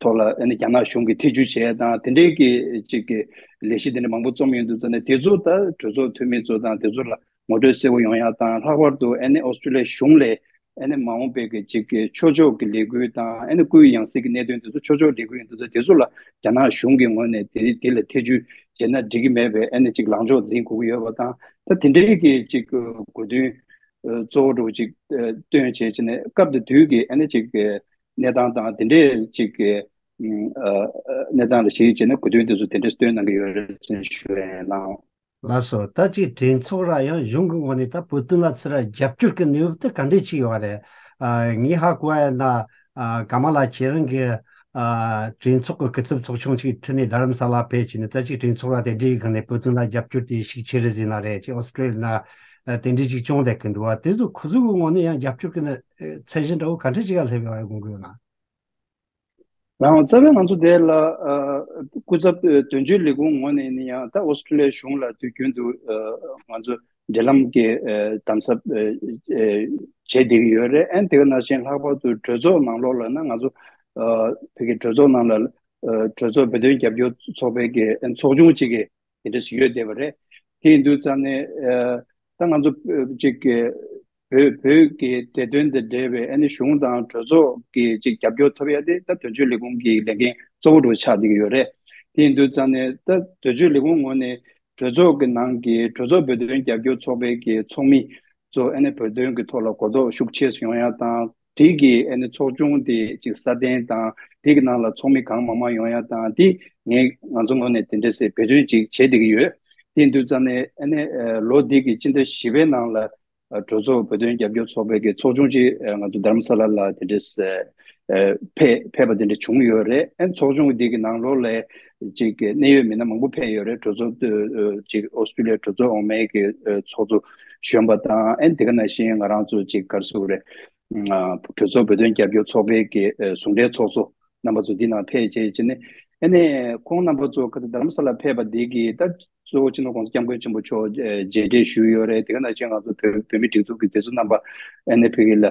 ཐོག་ལ་ཨ་ནི་རྒྱ་ནག་གཞུང་གིས་ཐེ་བྱུས་བྱས་དང་དེ་འདྲའི་གི་ཅིག་གི་ལས་གཞི་དེ་འདྲ་མང་པོ་རྩོམ་ཡོང་དུས་ཙམ་ནས་དེ་ཚོ་ད་གྲོས་ཚོགས་འཐུས་མི་ཚོ་དང་དེ་ཚོ་ལ་ངོ་སྤྲོད་གསལ་པོ་ཡོང་ཡ་དང་ལྷག་པར་དུ་ཨ་ནི་ཨོ་སི་ཀྲི་ལི་ཡ་གཞུང་ལས་ཨ་ནི་མ་འོངས་པའི་གི་ཅིག་གི་ཆོས་ཕྱོགས་ཀྱི་ལས་འགུལ་དང་ཨ་ནི་སྐུའི་ཡང་སྲིད་ཀྱི་གནད་དོན་དེ་ཚོ་ཆོས་ཕྱོགས་ལས་འགུལ་ཡིན་དུས་ཚོད་དེ་ཚོ་ལ་རྒྱ་ནག་གཞུང་གི་ངོས་ནས་དེ་དེ་ལ་ཐེ་བྱུས་བྱས་ན་འགྲིག་གི་མེད་པའི་ཨ་ནི་ཅིག་ལངས་ཕྱོགས་འཛིན་དགོས་ཀྱི་ཡོད་པ་དང་ད་དེ་འདྲའི་གི་ཅིག་གོ་དོན་གཙོ་བོ་འདྲ་བོ་ཅིག་སྟོན་བྱས་བྱས་ནས་སྐབས་དེ་དུས་ཀྱི་ཨ་ནི་ཅིག་གནས་སྟངས་དང་དེ་འདྲའི་ཅིག་གནས་སྟངས་ལ་གཞིགས་བྱས་ནས་གོ་དོན་དེ་ཚོ་དེ་འདྲ་སྟོན་གནང་གི་ཡོད་རེད་ཅེས་ཞུ་ཡ་ཡིན་ལགས། ལགས་སོ། ད་ཅིག་གྲོས་ཚོགས་ར་ཡང་གཞུང་གི་ངོས་ནས་ད་བོད་དོན་ལ་ཚུར་རྒྱབ་སྐྱོར་གྱི་གནས་བབ་དེ་ག་འདྲས་ཅིག་ཡོད་རེད། ཨ་ངས་ཧ་གོ་ཡ་ན་ཨ་ཀ་མ་ལ་ཁྱེད་རང་གི་ཨ་གྲོས་ཚོགས་ཀྱི་སྐུ་ཚབ་ཚོགས་ཆུང་ཅིག་ཁྲིད་ནས་རྡ་རམ་ས་ལ་ཕེབས་བྱས་ནས་ད་ཅིག་གྲོས་ཚོགས་ར་དེ་འདྲའི་སྒང་ནས་བོད་དོན་ལ་རྒྱབ་སྐྱོར་དེ་ཤུགས་ཆེ་རེད་ཟེར་ན་རེད། ཅིག་ཨོ་སི་ཀྲི་ལི་ཡ་ན་ཨ་དེ་འདྲས་ཅིག་བྱུང་བསྡད་ཀྱི་འདུག་བ། དེ་ཚོ་ཁོ་ཚོ་གི་ངོས་ནས་ཡང་རྒྱབ་སྐྱོར་གྱི་ཚད་གཞི་འདྲ་བོ་ག་འདྲས་ཅིག་ག་སླེབས་ཡོད་རེད་དགོངས་ཀྱི་ཡོད་ན། རང་རྩ་བའི་ང་ཚོ་དེ་ལ་ཨ་སྐུ་ཚབ་ཨ་དོན་གཅོད་ལས་ཁུངས་ངོས་ནས་ནི་ཡང་ད་ཨོ་སི་ཀྲི་ལི་ཡའི་གཞུང་ལ་དུས་རྒྱུན་དུ་ཨ་ང་ཚོ་འབྲེལ་ལམ་གྱི་ཨ་དམ་ཟབ་ཨ་ཨ་བྱེད་བསྡད་ཀྱི་ཡོད་རེད། ཨན་དེ་ག་ནང་བཞིན་ལྷག་པར་དུ་གྲོས་ཚོགས་ནང་ལོགས་ལ་ན་ང་ཚོ་ཨ་བོད་ཀྱི་གྲོས་ཚོགས་ནང་ལ་ཨ་གྲོས་ཚོགས་བོད་དོན་རྒྱབ་སྐྱོར་ཚོགས་པའི་གི་ཨ་ཚོགས་ཆུང་གཅིག་གི་དེ་འདྲ་ཞིག་ཡོད་བསྡད་པ་རེད། དེ་ཡིན་དུས་ཙང་ནས་ཨ་ད་ང་ཚོ་ཨ་ཅིག་གི་བོད་བོད་ཀྱི་བདེ་དོན་དང་འབྲེལ་བའི་ཨ་ནི་གཞུང་དང་གྲོས་ཚོགས་ཀྱི་ཅིག་རྒྱབ་སྐྱོར་ཐོབ་ཡ་དེ་ད་དོན་གཅོད་ལས་ཁུངས་ཀྱི་ལས་འགན་གཙོ་བོ་འདྲ་བོ་ཆགས་བསྡད་ཀྱི་ཡོད་རེད། དེ་ཡིན་དུས་ཙང་ནས་ད་དོན་གཅོད་ལས་ཁུངས་ངོས་ནས་གྲོས་ཚོགས་ཀྱི་ནང་གི་གྲོས་ཚོགས་བོད་དོན་རྒྱབ་སྐྱོར་ཚོགས་པའི་གི་ཚོགས་མི་ཚོ་ཨ་ནི་བོད་དོན་གྱི་ཐོག་ལ་གོ་རྟོགས་ཤུགས་ཆེ་ཡོང་ཡ་དང་དེ་གི་ཨ་ནི་ཚོགས་ཆུང་དེ་ཅིག་སྲ་བརྟན་དང་དེ་གི་ནང་ལ་ཚོགས་མི་གང་མང་མང་ཡོང་ཡ་དང་དེ་ངས་ང་ཚོ་ངོས་ནས་དེ་འདྲ་སེ་འབད་བརྩོན་ཅིག་བྱེད་བསྡད་ཀྱི་ཡོད། དེ་ཡིན་དུས་ཙང་ནས་ཨ་ནི་ལོ་འདི་གི་སྤྱི་ཟླ་བཞི་པའི་ནང་ལ་གྲོས་ཚོགས་བོད་དོན་རྒྱབ་སྐྱོར་ཚོགས་པའི་གི་ཚོགས་ཆུང་ཅིག་ང་ཚོ་རྡ་རམ་ས་ལ་ལ་དེ་འདྲ་སེ་ཕེབས་ཕེབས་པ་དེ་འདྲ་བྱུང་ཡོད་རེད། ཨ་ནི་ཚོགས་ཆུང་འདི་གི་ནང་ལོགས་ལ་ཅིག་གནད་ཡོད་མི་སྣ་མང་པོ་ཕེབས་ཡོད་རེད། གྲོས་ཚོགས་ཅིག་ཨོ་སི་ཀྲི་ལི་ཡའི་གྲོས་ཚོགས་འོག་མའི་གི་ཚོགས་གཙོ་གཞོན་པ་དང་ཨ་ནི་དེ་ག་ནང་བཞིན་ང་རང་ཚོ་ཅིག་ག་རེ་ཟེར་དགོས་རེད། གྲོས་ཚོགས་བོད་དོན་རྒྱབ་སྐྱོར་ཚོགས་པའི་གི་ཟུང་འབྲེལ་ཚོགས་གཙོ་རྣམ་པ་ཚོ་འདི་ནང་ཕེབས་བྱས་བྱས་ནས་ཨ་ནི་ཁོང་རྣམ་པ་ཚོ་ཁ་ཚ་རྡ་རམ་ས་ལ་ཕེབས་པ་འདི་གི་ད་གཙོ་བོ་སྤྱི་ནོར་༸གོང་ས་༸སྐྱབས་མགོན་ཆེན་པོ་མཆོག་མཇལ་འཕྲད་ཞུས་ཡོད་རེད། དེ་ག་ནང་བཞིན་ང་ཚོ་བོད་བོད་མི་སྒྲིག་འཛུགས་ཀྱི་མཛད་གཙོ་རྣམ་པ་ཨ་ནི་ཕ་གི་ལ་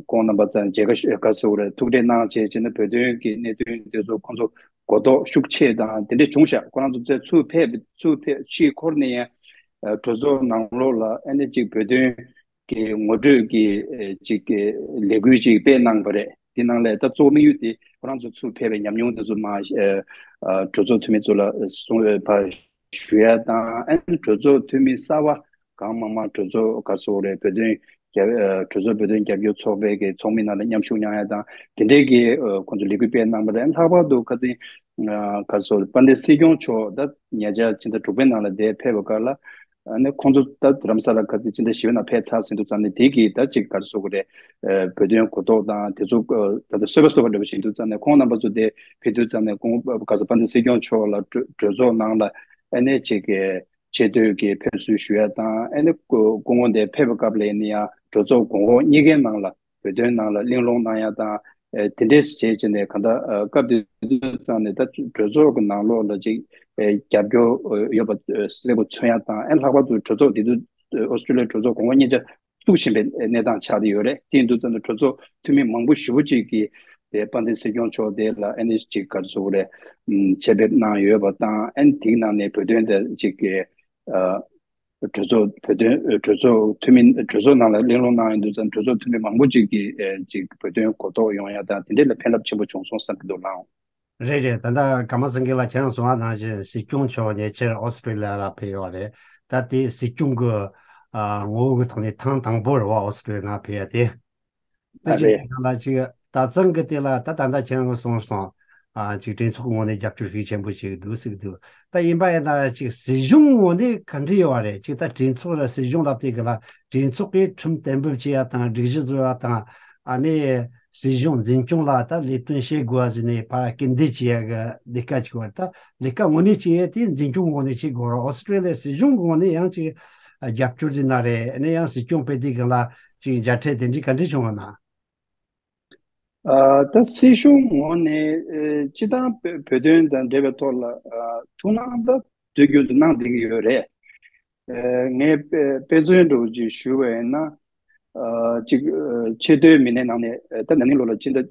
ཁོང་རྣམ་པ་ཚོ་མཇལ་ཁ་ཞུ་ག་ཟེར་དགོས་རེད། ཐུག་འཕྲད་གནང་བྱས་བྱས་ནས་བོད་དོན་གི་གནད་དོན་དེ་ཚོ་ཁོང་ཚོ་གོ་རྟོགས་ཤུགས་ཆེ་དང་དེ་འདྲས་བྱུང་ཤག་ཁོ་རང་ཚོ་ཚུར་ཕེབས་ཚུར་ཕེབས་ཕྱིའི་འཁོར་ནས་ཡང་གྲོས་ཚོགས་ནང་ལོགས་ལ་ཨ་ནི་གཅིག་བོད་དོན་གི་ངོ་སྤྲོད་ཀྱི་ཨེ་ཅིག་གི་ལས་འགུལ་ཅིག་སྤེལ་གནང་བ་རེད། དེ་ནང་ལས་ད་གཙོ་བོ་དམིགས་ཡུལ་དེ་ཁོ་རང་ཚོ་ཚུར་ཕེབས་པའི་ཉམས་མྱོང་དེ་ཚོ་མ་ཨེ་ཨ་གྲོས་ཚོགས་འཐུས་མི་ཚོ་ལ་གསུང་ཨེ་ཕར་ཞུ་ཡ་དང་ཨ་ནི་གྲོས་ཚོགས་འཐུས་མི་གསར་པ་གང་མང་མང་གྲོས་ཚོགས་ག་ཚོད་རེད་བོད་དོན་རྒྱབ་ཨ་གྲོས་ཚོགས་བོད་དོན་རྒྱབ་སྐྱོར་ཚོགས་པའི་གི་ཚོགས་མི་ནང་ལ་མཉམ་ཞུགས་གནང་ཡ་དང་དེ་འདྲའི་གི་ཨ་ཁོང་ཚོ་ལས་འགུལ་སྤེལ་གནང་བ་རེད། ལྷག་པར་དུ་ཁ་སང་ཨ་ག་ཚོད་དཔལ་ལྡན་སྲིད་སྐྱོང་མཆོག་ད་ཉེ་ཆར་ཕྱི་ཟླ་དྲུག་པའི་ནང་ལ་འདིར་ཕེབས་པའི་སྐབས་ལ། ཨ་ནི་ཁོང་ཚོ་ད་རྡ་རམ་ས་ལ་ག་ཚོད་ཕྱི་ཟླ་བཞི་པའི་ནང་ཕེབས་ཚར་ཟིན་དུས་ཙང་ནས་དེ་གི་ད་ཅིག་ག་རེ་ཟེར་དགོས་རེད། ཨ་བོད་དོན་གོ་རྟོགས་དང་དེ་ཚོ་ཨ་ད་ལྟ་གསོལ་བ་གསོལ་བ་འདྲ་པོ་བྱེད་དུས་ཙང་ནས་ཁོང་རྣམ་པ་ཚོ་དེ་ཕེབས་དུས་ཙང་ནས་ཁོང་ག་ཚོད་དཔལ་ལྡན་སྲིད་སྐྱོང་མཆོག་ལ་གྲོས་གྲོས་ཚོགས་ནང་ལ་ཨ་ནི་ཅིག་གི་ཆེ་བསྟོད་ཀྱི་ཕེབས་བསུ་ཞུ་ཡ་དང་ཨ་ནི་སྐུ་སྐུ་ངོ་འདིར་ཕེབས་པའི་སྐབས་ལ་ཡིན་ན་ཡང་གྲོས་ཚོགས་གོང་འོག་གཉིས་ཀའི་ནང་ལ་བོད་དོན་ནང་ལ་གླེང་སློང་གནང་ཡ་དང་། ཨེ་དེ་འདྲས་བྱས་བྱས་ནས་གང་ལྟར་ཨ་སྐབས་དེ་དུས་ཙང་ནས་ད་གྲོས་ཚོགས་ཀྱི་ནང་ལོགས་ལ་ཅིག་ཨེ་རྒྱབ་སྐྱོར་ཨེ་ཡོད་པ་ཨེ་གསལ་པོ་མཚོན་ཡ་དང་ཨེ་ལྷག་པར་དུ་གྲོས་ཚོགས་དེ་དུས་ཨོ་སི་ཀྲི་ལི་ཡའི་གྲོས་ཚོགས་གོང་འོག་གཉིས་ཆ་བཙུགས་བཞིན་པའི་གནས་སྟངས་ཆགས་བསྡད་ཡོད་རེད། དེ་ཡིན་དུས་ཙང་ནས་གྲོས་ཚོགས་འཐུས་མི་མང་པོ་ཞེ་པོ་ཅིག་གིས་དེ་དཔལ་ལྡན་སྲིད་སྐྱོང་མཆོག་དེ་ལ་ཨ་ནི་ཅིག་ག་རེ་ཟེར་དགོས་རེད། ཨམ་ཆེད་ཕེབས་གནང་ཡོད་པ་དང་ཨ་ནི་དེའི་ནང་ནས་བོད་དོན་དེ་ཅིག་གི་ཨ། གྲོས་ཚོགས་བོད་དོན་གྲོས་ཚོགས་འཐུས་མི་གྲོས་ཚོགས་ནང་ལ་གླེང་སློང་གནང་ཡོང་དུས་ཙང་གྲོས་ཚོགས་འཐུས་མི་མང་པོ་ཅིག་གིས་ཨེ་ཅིག་བོད་དོན་གོ་རྟོགས་ཡོང་ཡ་དང་དེ་འདྲས་ལ་ཕན་རླབས་ཆེན་པོ་བྱུང་སོང་བསམ་གྱི་འདུག་ལགས། རེད་རེད། ད་ལྟ་ཀརྨ་སེང་གེ་ལགས་ཁྱེད་རང་གསུངས་པ་ནང་བཞིན་སྲིད་སྐྱོང་མཆོག་ཉེ་ཆར་ཨོ་སི་ཀྲི་ལི་ཡ་ལ་ཕེབས་ཡོད་རེད། ད་དེ་སྲིད་སྐྱོང་གི་ཨ་ངོ་བོ་གི་ཐོག་ནས་ཐེངས་དང་པོ་རེད་བ་ཨོ་སི་ཀྲི་ལི་ཡ་ནང་ཕེབས་ཡ་དེ། ད་ཨ་ཅིག་རེད། ད་ལ་ཅིག་ད་ཚང་གི་དེ་ལ་ད་ད་ལྟ་ཁྱེད་རང་གིས་གསུངས་སོང་། ཨ་ཅིག་གྲོས་ཚོགས་ངོས་ནས་རྒྱབ་སྐྱོར་ཤུགས་ཆེན་པོ་ཞིག་འདུག་ཟེར་གི་འདུག་ད་ཡིན་པ་ཡིན་ན་ཅིག་སྲིད་གཞུང་ངོས་ནས་ག་འདྲ་ཡོད་པ་རེད། ཅིག་ད་གྲོས་ཚོགས་ལ་སྲིད་གཞུང་ལབ་དེ་གི་ལ་གྲོས་ཚོགས་ཀྱིས་ཁྲིམས་གཏན་འབེབས་བྱེད་ཡ་དང་སྒྲིག་གཞི་བཟོ་ཡ་དང་ཨ་ནི་ སྲིད་གཞུང་འཛིན་སྐྱོང་ལ་ད་ལས་དོན་བྱེད་དགོས་པ་ཟེར་ནས་ཕར་སྐུལ་འདེད་བྱེད་ཡ་གི་ལས་ཀ་ཅིག་བར། ད་ལས་ཀ་དངོས་གནས་བྱེད་ཡ་དེ་འཛིན་སྐྱོང་ངོས་ནས་བྱེད་དགོས་ར། ཨོ་སི་ཀྲི་ལི་ཡ་སྲིད་གཞུང་ངོས་ནས་ཡང་ཅིག་རྒྱབ་སྐྱོར་ཟེར་ན་རེད། ཨ་ནི་ཡང་སྲིད་སྐྱོང་སྤེལ་དུས་སྒང་ལ་ཅིག་མཇལ་འཕྲད་དེ་འདྲའི་ག་འདྲ་བྱུང་བ་ན། ཨ། ད་སྲིད་གཞུང་ངོས་ནས་ཨེ་སྤྱི་བཏང་བོད་བོད་དོན་དང་འབྲེལ་བའི་ཐོག་ལ་ཨ་ཐུགས་སྣང་ད་དུས་རྒྱུན་དུ་གནང་བསྡད་ཀྱི་ཡོད་རེད། ཨེ་ངས་དཔེ་དཔེ་མཚོན་འདྲ་བོ་ཅིག་ཞུ་བ་ཡིན་ན། ཨ་གཅིག་ཨ་ཆེས་མཐོའི་མི་སྣའི་ནང་ནས་ཨེ་ད་ན་ནིང་ལོ་ལ་སྤྱི་ཟླ་ཨེ་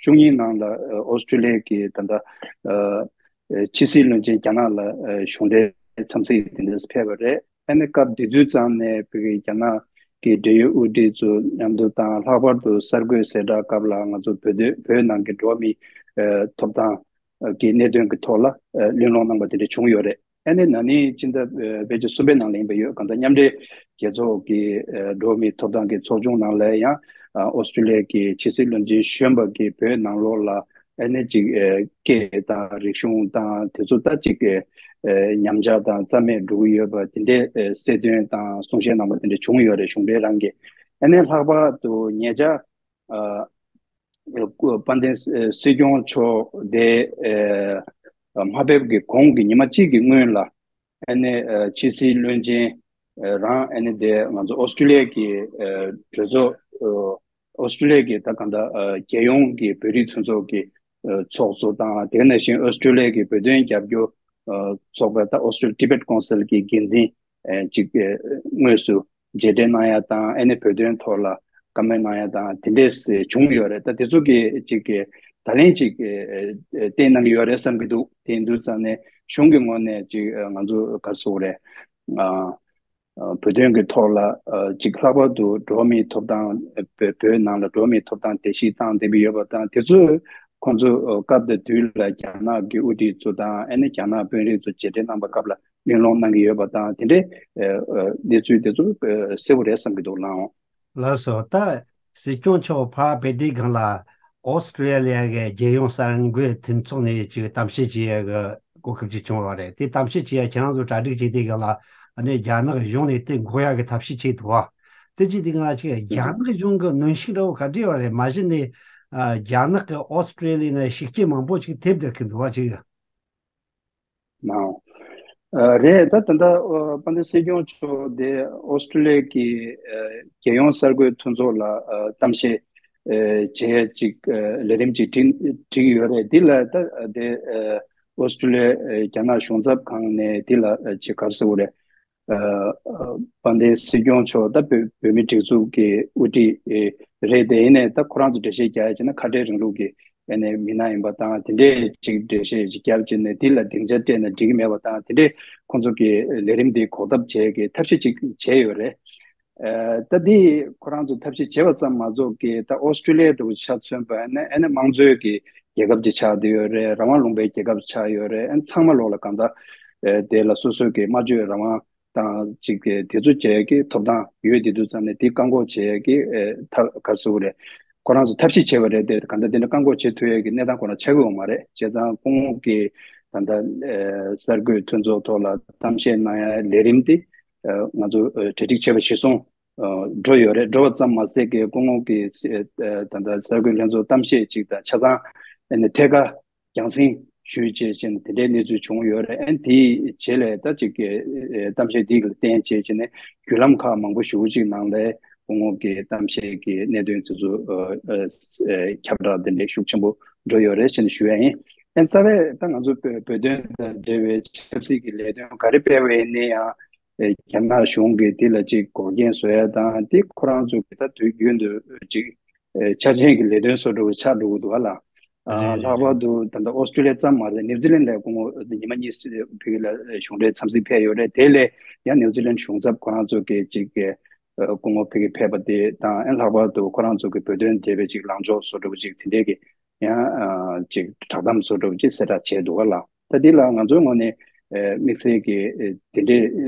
བཅུ་གཉིས་ནང་ལ་ཨེ་ཨོ་སི་ཀྲི་ལི་ཡ་གི་ད་ལྟ་ཨེ་ཕྱི་སྲིད་བློན་ཆེན་རྒྱ་ནག་ལ་ཨེ་གཞུང་འབྲེལ་འཚམས་གཟིགས་དེ་འདྲ་ཕེབས་པ་རེད། ཨ་ནི་སྐབས་དེ་དུས་ཙམ་ནས་བོད་ཀྱི་རྒྱ་ནག་གི་འབྲེལ་ཡོད་དབུ་ཁྲིད་ཚོ་མཉམ་དུ་དང་། ལྷག་པར་དུ་གསར་འགོད་གསལ་བསྒྲགས་སྐབས་ལ་ང་ཚོ་བོད་དོན་བོད་ནང་གི་འགྲོ་བ་མིའི་ཨ་ཐོབ་ཐང་གི་གནད་དོན་གྱི་ཐོག་ལ་ཨ་གླེང་སློང་གནང་པ་དེ་འདྲ་བྱུང་ཡོད་རེད། ཨ་ནི་ན་ནིང་སྤྱི་ཟླ་ཨ་ཕལ་ཆེར་གསུམ་པའི་ནང་ལ་ཡིན་པ་ཡོད། གང་ལྟར་མཉམ་འབྲེལ་རྒྱལ་ཚོགས་ཀྱི་ཨ་འགྲོ་བ་མིའི་ཐོབ་ཐང་གི་ཚོགས་ཆུང་ནང་ལ་ཡང་ཨ་ཨོ་སི་ཀྲི་ལི་ཡ་གི་ཕྱི་སྲིད་བློན་ཆེན་གཞོན་པ་གིས་བོད་ནང་ལོགས་ལ་ཨ་ནི་ཅིག་ཨ་སྐད་དང་རིག་གཞུང་དང་དེ་ཚོ་ད་ཅིག་ཨ་ཉམས་ཆག་དང་རྩ་མེད་འགྲོ་གི་ཡོད་པ་དེ་འདྲའི་ཨ་གསལ་སྟོན་དང་གསུང་བཤད་གནང་པ་དེ་འདྲ་བྱུང་ཡོད་རེད། གཞུང་འབྲེལ་རང་གིས། ཨ་ནི་ལྷག་པར་དུ་ཉེ་ཆར་ཨ་དཔལ་ལྡན་སྲིད་སྐྱོང་མཆོག་དེ་ཨ་མ་ཕེབས་ཀྱི་གོང་གི་ཉི་མ་གཅིག་གི་སྔོན་ལ་ཨ་ནི་ཨ་ཕྱི་སྲིད་བློན་ཆེན་ཨ་རང་ཨ་ནི་དེ་ང་ཚོ་ཨོ་སི་ཀྲི་ལི་ཡ་གི་ཨ་གྲོས་ཚོགས་ཨ་ཨོ་སི་ཀྲི་ལི་ཡ་གི་ད་གང་ལྟར་ཨ་རྒྱལ་ཡོངས་ཀྱི་བོད་རིགས་མཐུན་ཚོགས་ཀྱི་ཨ་ཚོགས་གཙོ་དང་། དེ་ནང་བཞིན་ཨོ་སི་ཀྲི་ལི་ཡ་གི་བོད་དོན་རྒྱབ་སྐྱོར་ཨ་ཚོགས་པ་ད་Australia Tibet Council གི་འགན་འཛིན་ཨ་ཅིག་ཨ་དངོས་སུ་མཇལ་འཕྲད་གནང་ཡ་དང་། ཨ་ནི་བོད་དོན་ཐོག་ལ་བཀའ་མོལ་གནང་ཡ་དང་དེ་འདྲས་བྱུང་ཡོད་རེད། ད་དེ་ཚོ་གི་ཅིག་གི་ད་ལན་ཅིག་ཨ་ཨ་བསྟན་གནང་གི་ཡོད་རེད་བསམ་གྱི་འདུག་དེ་ཡིན་དུས་ཙང་ནས་གཞུང་གི་ངོས་ནས་ཅིག་ཨ་ང་ཚོ་ག་རེ་ཟེར་དགོས་རེད། ཨ་ཨ་བོད་དོན་གྱི་ཐོག་ལ་ཨ་ཅིག་ལྷག་པར་དུ་འགྲོ་བ་མིའི་ཐོབ་ཐང་། ཨ་བོད་བོད་ནང་ལ་འགྲོ་བ་མིའི་ཐོབ་ཐང་བརྡལ་བཤིག་བཏང་བསྡད་ཀྱི་ཡོད་པ་དང་། དེ་ཚོ་ཁོང་ཚོ་ཨ་སྐབས་དང་དུས་ལ་རྒྱ་ནག་གི་དབུ་ཁྲིད་ཚོ་དང་ཨ་ནི་རྒྱ་ནག་དཔོན་རིགས་ཚོ་མཇལ་འཕྲད་གནང་པའི་སྐབས་ལ་གླེང་སློང་གནང་གི་ཡོད་པ་དང་། དེ་འདྲའི་ཨ་ཨ་གནས་ཚུལ་དེ་ཚོ་ཨ་གསལ་པོ་རེད་བསམ་གྱི་འདུག་ལགས། ལགས་སོ། ད་སྲིད་སྐྱོང་མཆོག་ཕར་ཕེབས་དུས་སྒང་ལ་ཨོ་སི་ཀྲི་ལི་ཡ་གི་རྒྱལ་ཡོངས་གསར་འགོད་མཐུན་ཚོགས་ནས་ཅིག་གཏམ་བཤད་བྱེད་ཡ་གི་གོ་སྐབས་ཅིག་བྱུང་བ་རེད། དེ་གཏམ་བཤད་བྱེད་ཡ་ཁྱེད་རང་ཚོ་གྲ་སྒྲིག་བྱེད་དུས་སྒང་ལ་ཨ་ནི་རྒྱ་ནག་གཞུང་ནས་དེ་འགོག་ཡ་གི་ཐབས་ཤེས་བྱེད་ཐུབ་བ། དེ་བྱེད་དུས་སྒང་ལ་ཅིག་རྒྱ་ནག་གཞུང་གི་གནོན་ཤུགས་འདྲ་བོ་ག་འདྲ་ཡོད་རེད། མ་གཞི་ནས་ཨ་རྒྱ་ནག་གི་ཨོ་སི་ཀྲི་ལི་ཡ་ནས་ཤུགས་རྐྱེན་མང་པོ་ཅིག་ཐེབས་བསྡད་ཀྱི་འདུག་བ་ཅིག། ནའོ། ཨ་རེད། ད་ད་ལྟ་ཨ་དཔལ་ལྡན་སྲིད་སྐྱོང་མཆོག་དེ་ཨོ་སི་ཀྲི་ལི་ཡ་གི་ཨ་རྒྱལ་ཡོངས་གསར་འགོད་མཐུན་ཚོགས་ལ་ཨ་གཏམ་བཤད་ཨ་བྱེད་ཡ་ཅིག་ཨ་ལས་རིམ་ཅིག་བསྒྲིགས་བསྒྲིགས་ཡོད་རེད། འདི་ལ་ད་དེ་ཨ་ཨོ་སི་ཀྲི་ལི་ཡ་ཨ་རྒྱ་ནག་གཞུང་ཚབ་ཁང་ནས་འདི་ལ་ཨ་ཅིག་ག་རེ་ཟེར་དགོས་རེད། ཨ་ཨ་དཔལ་ལྡན་སྲིད་སྐྱོང་མཆོག་ད་བོད་བོད་མིའི་སྒྲིག་འཛུགས་ཀྱི་དབུ་ཁྲིད་ཨེ་རེད་དེ། ཡིན་ནའི་ད་ཁོ་རང་ཚོ་འགྲེལ་བཤད་རྒྱག་ཡ་བྱས་ན་ཁ་བྲལ་རིང་ལུགས་ཀྱི་ཨ་ནི་མི་སྣ་ཡིན་པ་དང་། དེ་འདྲས་ཅིག་འགྲེལ་བཤད་ཅིག་བརྒྱབ་བྱས་ནས་དེ་ལ་སྡིངས་ཆ་སྤྲད་ན་འགྲིག་གི་མེད་པ་དང་། དེ་འདྲས་ཁོང་ཚོ་གི་ལས་རིམ་དེ་འགོག་ཐབས་བྱེད་ཀྱི་ཐབས་ཤེས་ཅིག་བྱས་ཡོད་རེད། ཨ་ད་འདི་ཁོ་རང་ཚོ་ཐབས་ཤེས་བྱས་པ་ཙམ་མ་གཏོགས་ཀྱི་ད་ཨོ་སི་ཀྲི་ལི་ཡ་འདྲ་བོ་ཆ་མཚོན་པ་ཡིན་ན་ཨ་ནི་དམངས་གཙོའི་གི་རྒྱལ་ཁབ་ཅིག་ཆགས་བསྡད་ཡོད་རེད། རང་དབང་ལུང་པའི་རྒྱལ་ཁབ་ཆགས་ཡོད་རེད། ཨ་ནི་ཚང་མ་ལོག་ལ་གང་ལྟར་ཨ་དེ་ལ་སོ་སོའི་གི་སྨྲ་བརྗོད་རང་དབང་དང་ཅིག་གི་དེ་ཚོ་བྱེད་ཀྱི་ཐོབ་ཐང་ཡོད་དེ་དུས་ཙམ་ནས་དེ་བཀག་འགོག་བྱེད་ཀྱི་ཨེ་ཐབས་ག་རེ་ཟེར་དགོས་རེད། ཁོ་རང་ཚོ་ཐབས་ཤེས་བྱས་པ་རེད་དེ། གང་ལྟར་དེ་འདྲ་བཀག་འགོག་བྱེད་ཐུབ་ཡས་ཀྱི་གནས་སྟངས་ཁོ་ན་ཆགས་ཀྱི་ཡོད་མ་རེད། བྱས་ཙང་སྐུ་ངོ་གིས་ད་ལྟ་ཨེ་གསར་འགོད་མཐུན་ཚོགས་ཐོག་ལ་གཏམ་བཤད་གནང་ཡ་ལས་རིམ་དེ་ཨེ་ང་ཚོ་ཨེ་གྲ་སྒྲིག་བྱས་པ་གཞིར་བཟུང་ཨེ་འགྲོ་ཡོད་རེད། འགྲོ་བ་ཙམ་མ་ཟད་ཀྱི་སྐུ་ངོ་གིས་ཨེ་ད་ལྟ་གསར་འགོད་ལྷན་ཚོགས་གཏམ་བཤད་ཅིག་དང་ཆ་ཚང་ཨེ་ནས་ཐད་ཀར་རྒྱང་སྲིང་ཞུས་བྱས་བྱས་ནས་དེ་འདྲའི་གནས་ཚུལ་བྱུང་ཡོད་རེད། ཨ་ནི་དེའི་རྗེས་ལ་ད་ཅིག་གི་ཨེ་གཏམ་བཤད་འདི་ལ་བརྟེན་བྱས་བྱས་ནས་བརྒྱུད་ལམ་ཁག་མང་པོ་ཞེ་པོ་ཅིག་ནང་ལ་སྐུ་ངོ་གི་གཏམ་བཤད་ཀྱི་གནད་དོན་དེ་ཚོ་ཨེ་ཨེ་ཁྱབ་བསྒྲགས་དེ་འདྲའི་ཤུགས་ཆེན་པོ་འགྲོ་ཡོད་རེད་ཅེས་ནས་ཞུ་ཡ་ཡིན། ཨ་ནི་རྩ་བའི་ད་ང་ཚོ་བོད་བོད་དོན་དང་འབྲེལ་བའི་ཆབ་སྲིད་ཀྱི་ལས་དོན་ག་རེ་སྤེལ་བ་ཡིན་ན་ཡང་ཨེ་རྒྱ་ནག་གཞུང་གིས་དེ་ལ་ཅིག་འགོག་རྐྱེན་བཟོ་ཡ་དང་། དེ་ཁོ་རང་ཚོ་གི་ད་དུས་རྒྱུན་དུ་ཅིག་ཨེ་འཆར་ཅན་གྱི་ལས་དོན་བཟོ་འདྲ་བོ་ཆགས་འགྲོ་གི་འདུག་ག་ལ། ཨ་རེད་རེད་ལྷག་པར་རེད། དུ་ད་ལྟ་ཨོ་སི་ཀྲི་ལི་ཡ་ཙམ་མ་རེད། ནིའུ་ཛི་ལན་ལ་སྐུ་ངོ་ཉི་མ་གཉིས་ཕ་གི་ལ་གཞུང་འབྲེལ་འཚམས་གཟིགས་ཕེབས་ཡོད་རེད། དེ་ལས་ཡང་ནིའུ་ཛི་ལན་གཞུང་ཚབ་ཁོ་རང་ཚོ་གི་ཅིག་གི་ཨ་སྐུ་ངོ་ཕ་གི་ཕེབས་པ་དེ་དང་། ཨ་ལྷག་པར་དུ་ཁོ་རང་ཚོ་གི་བོད་དོན་འབྲེལ་བའི་ཅིག་ལངས་ཕྱོགས་བཟོ་འདྲ་བོ་ཅིག་དེ་འདྲའི་གི་ཡང་ཨ་ཅིག་བསྒྲགས་གཏམ་བཟོ་འདྲ་བོ་ཅིག་གསལ་བསྒྲགས་བྱས་འདུག་ག་ལ། ད་འདི་ལ་ང་ཚོའི་ངོས་ནས་ཨ་དམིགས་བསལ་གྱི་ཨ་དེ་འདྲའི་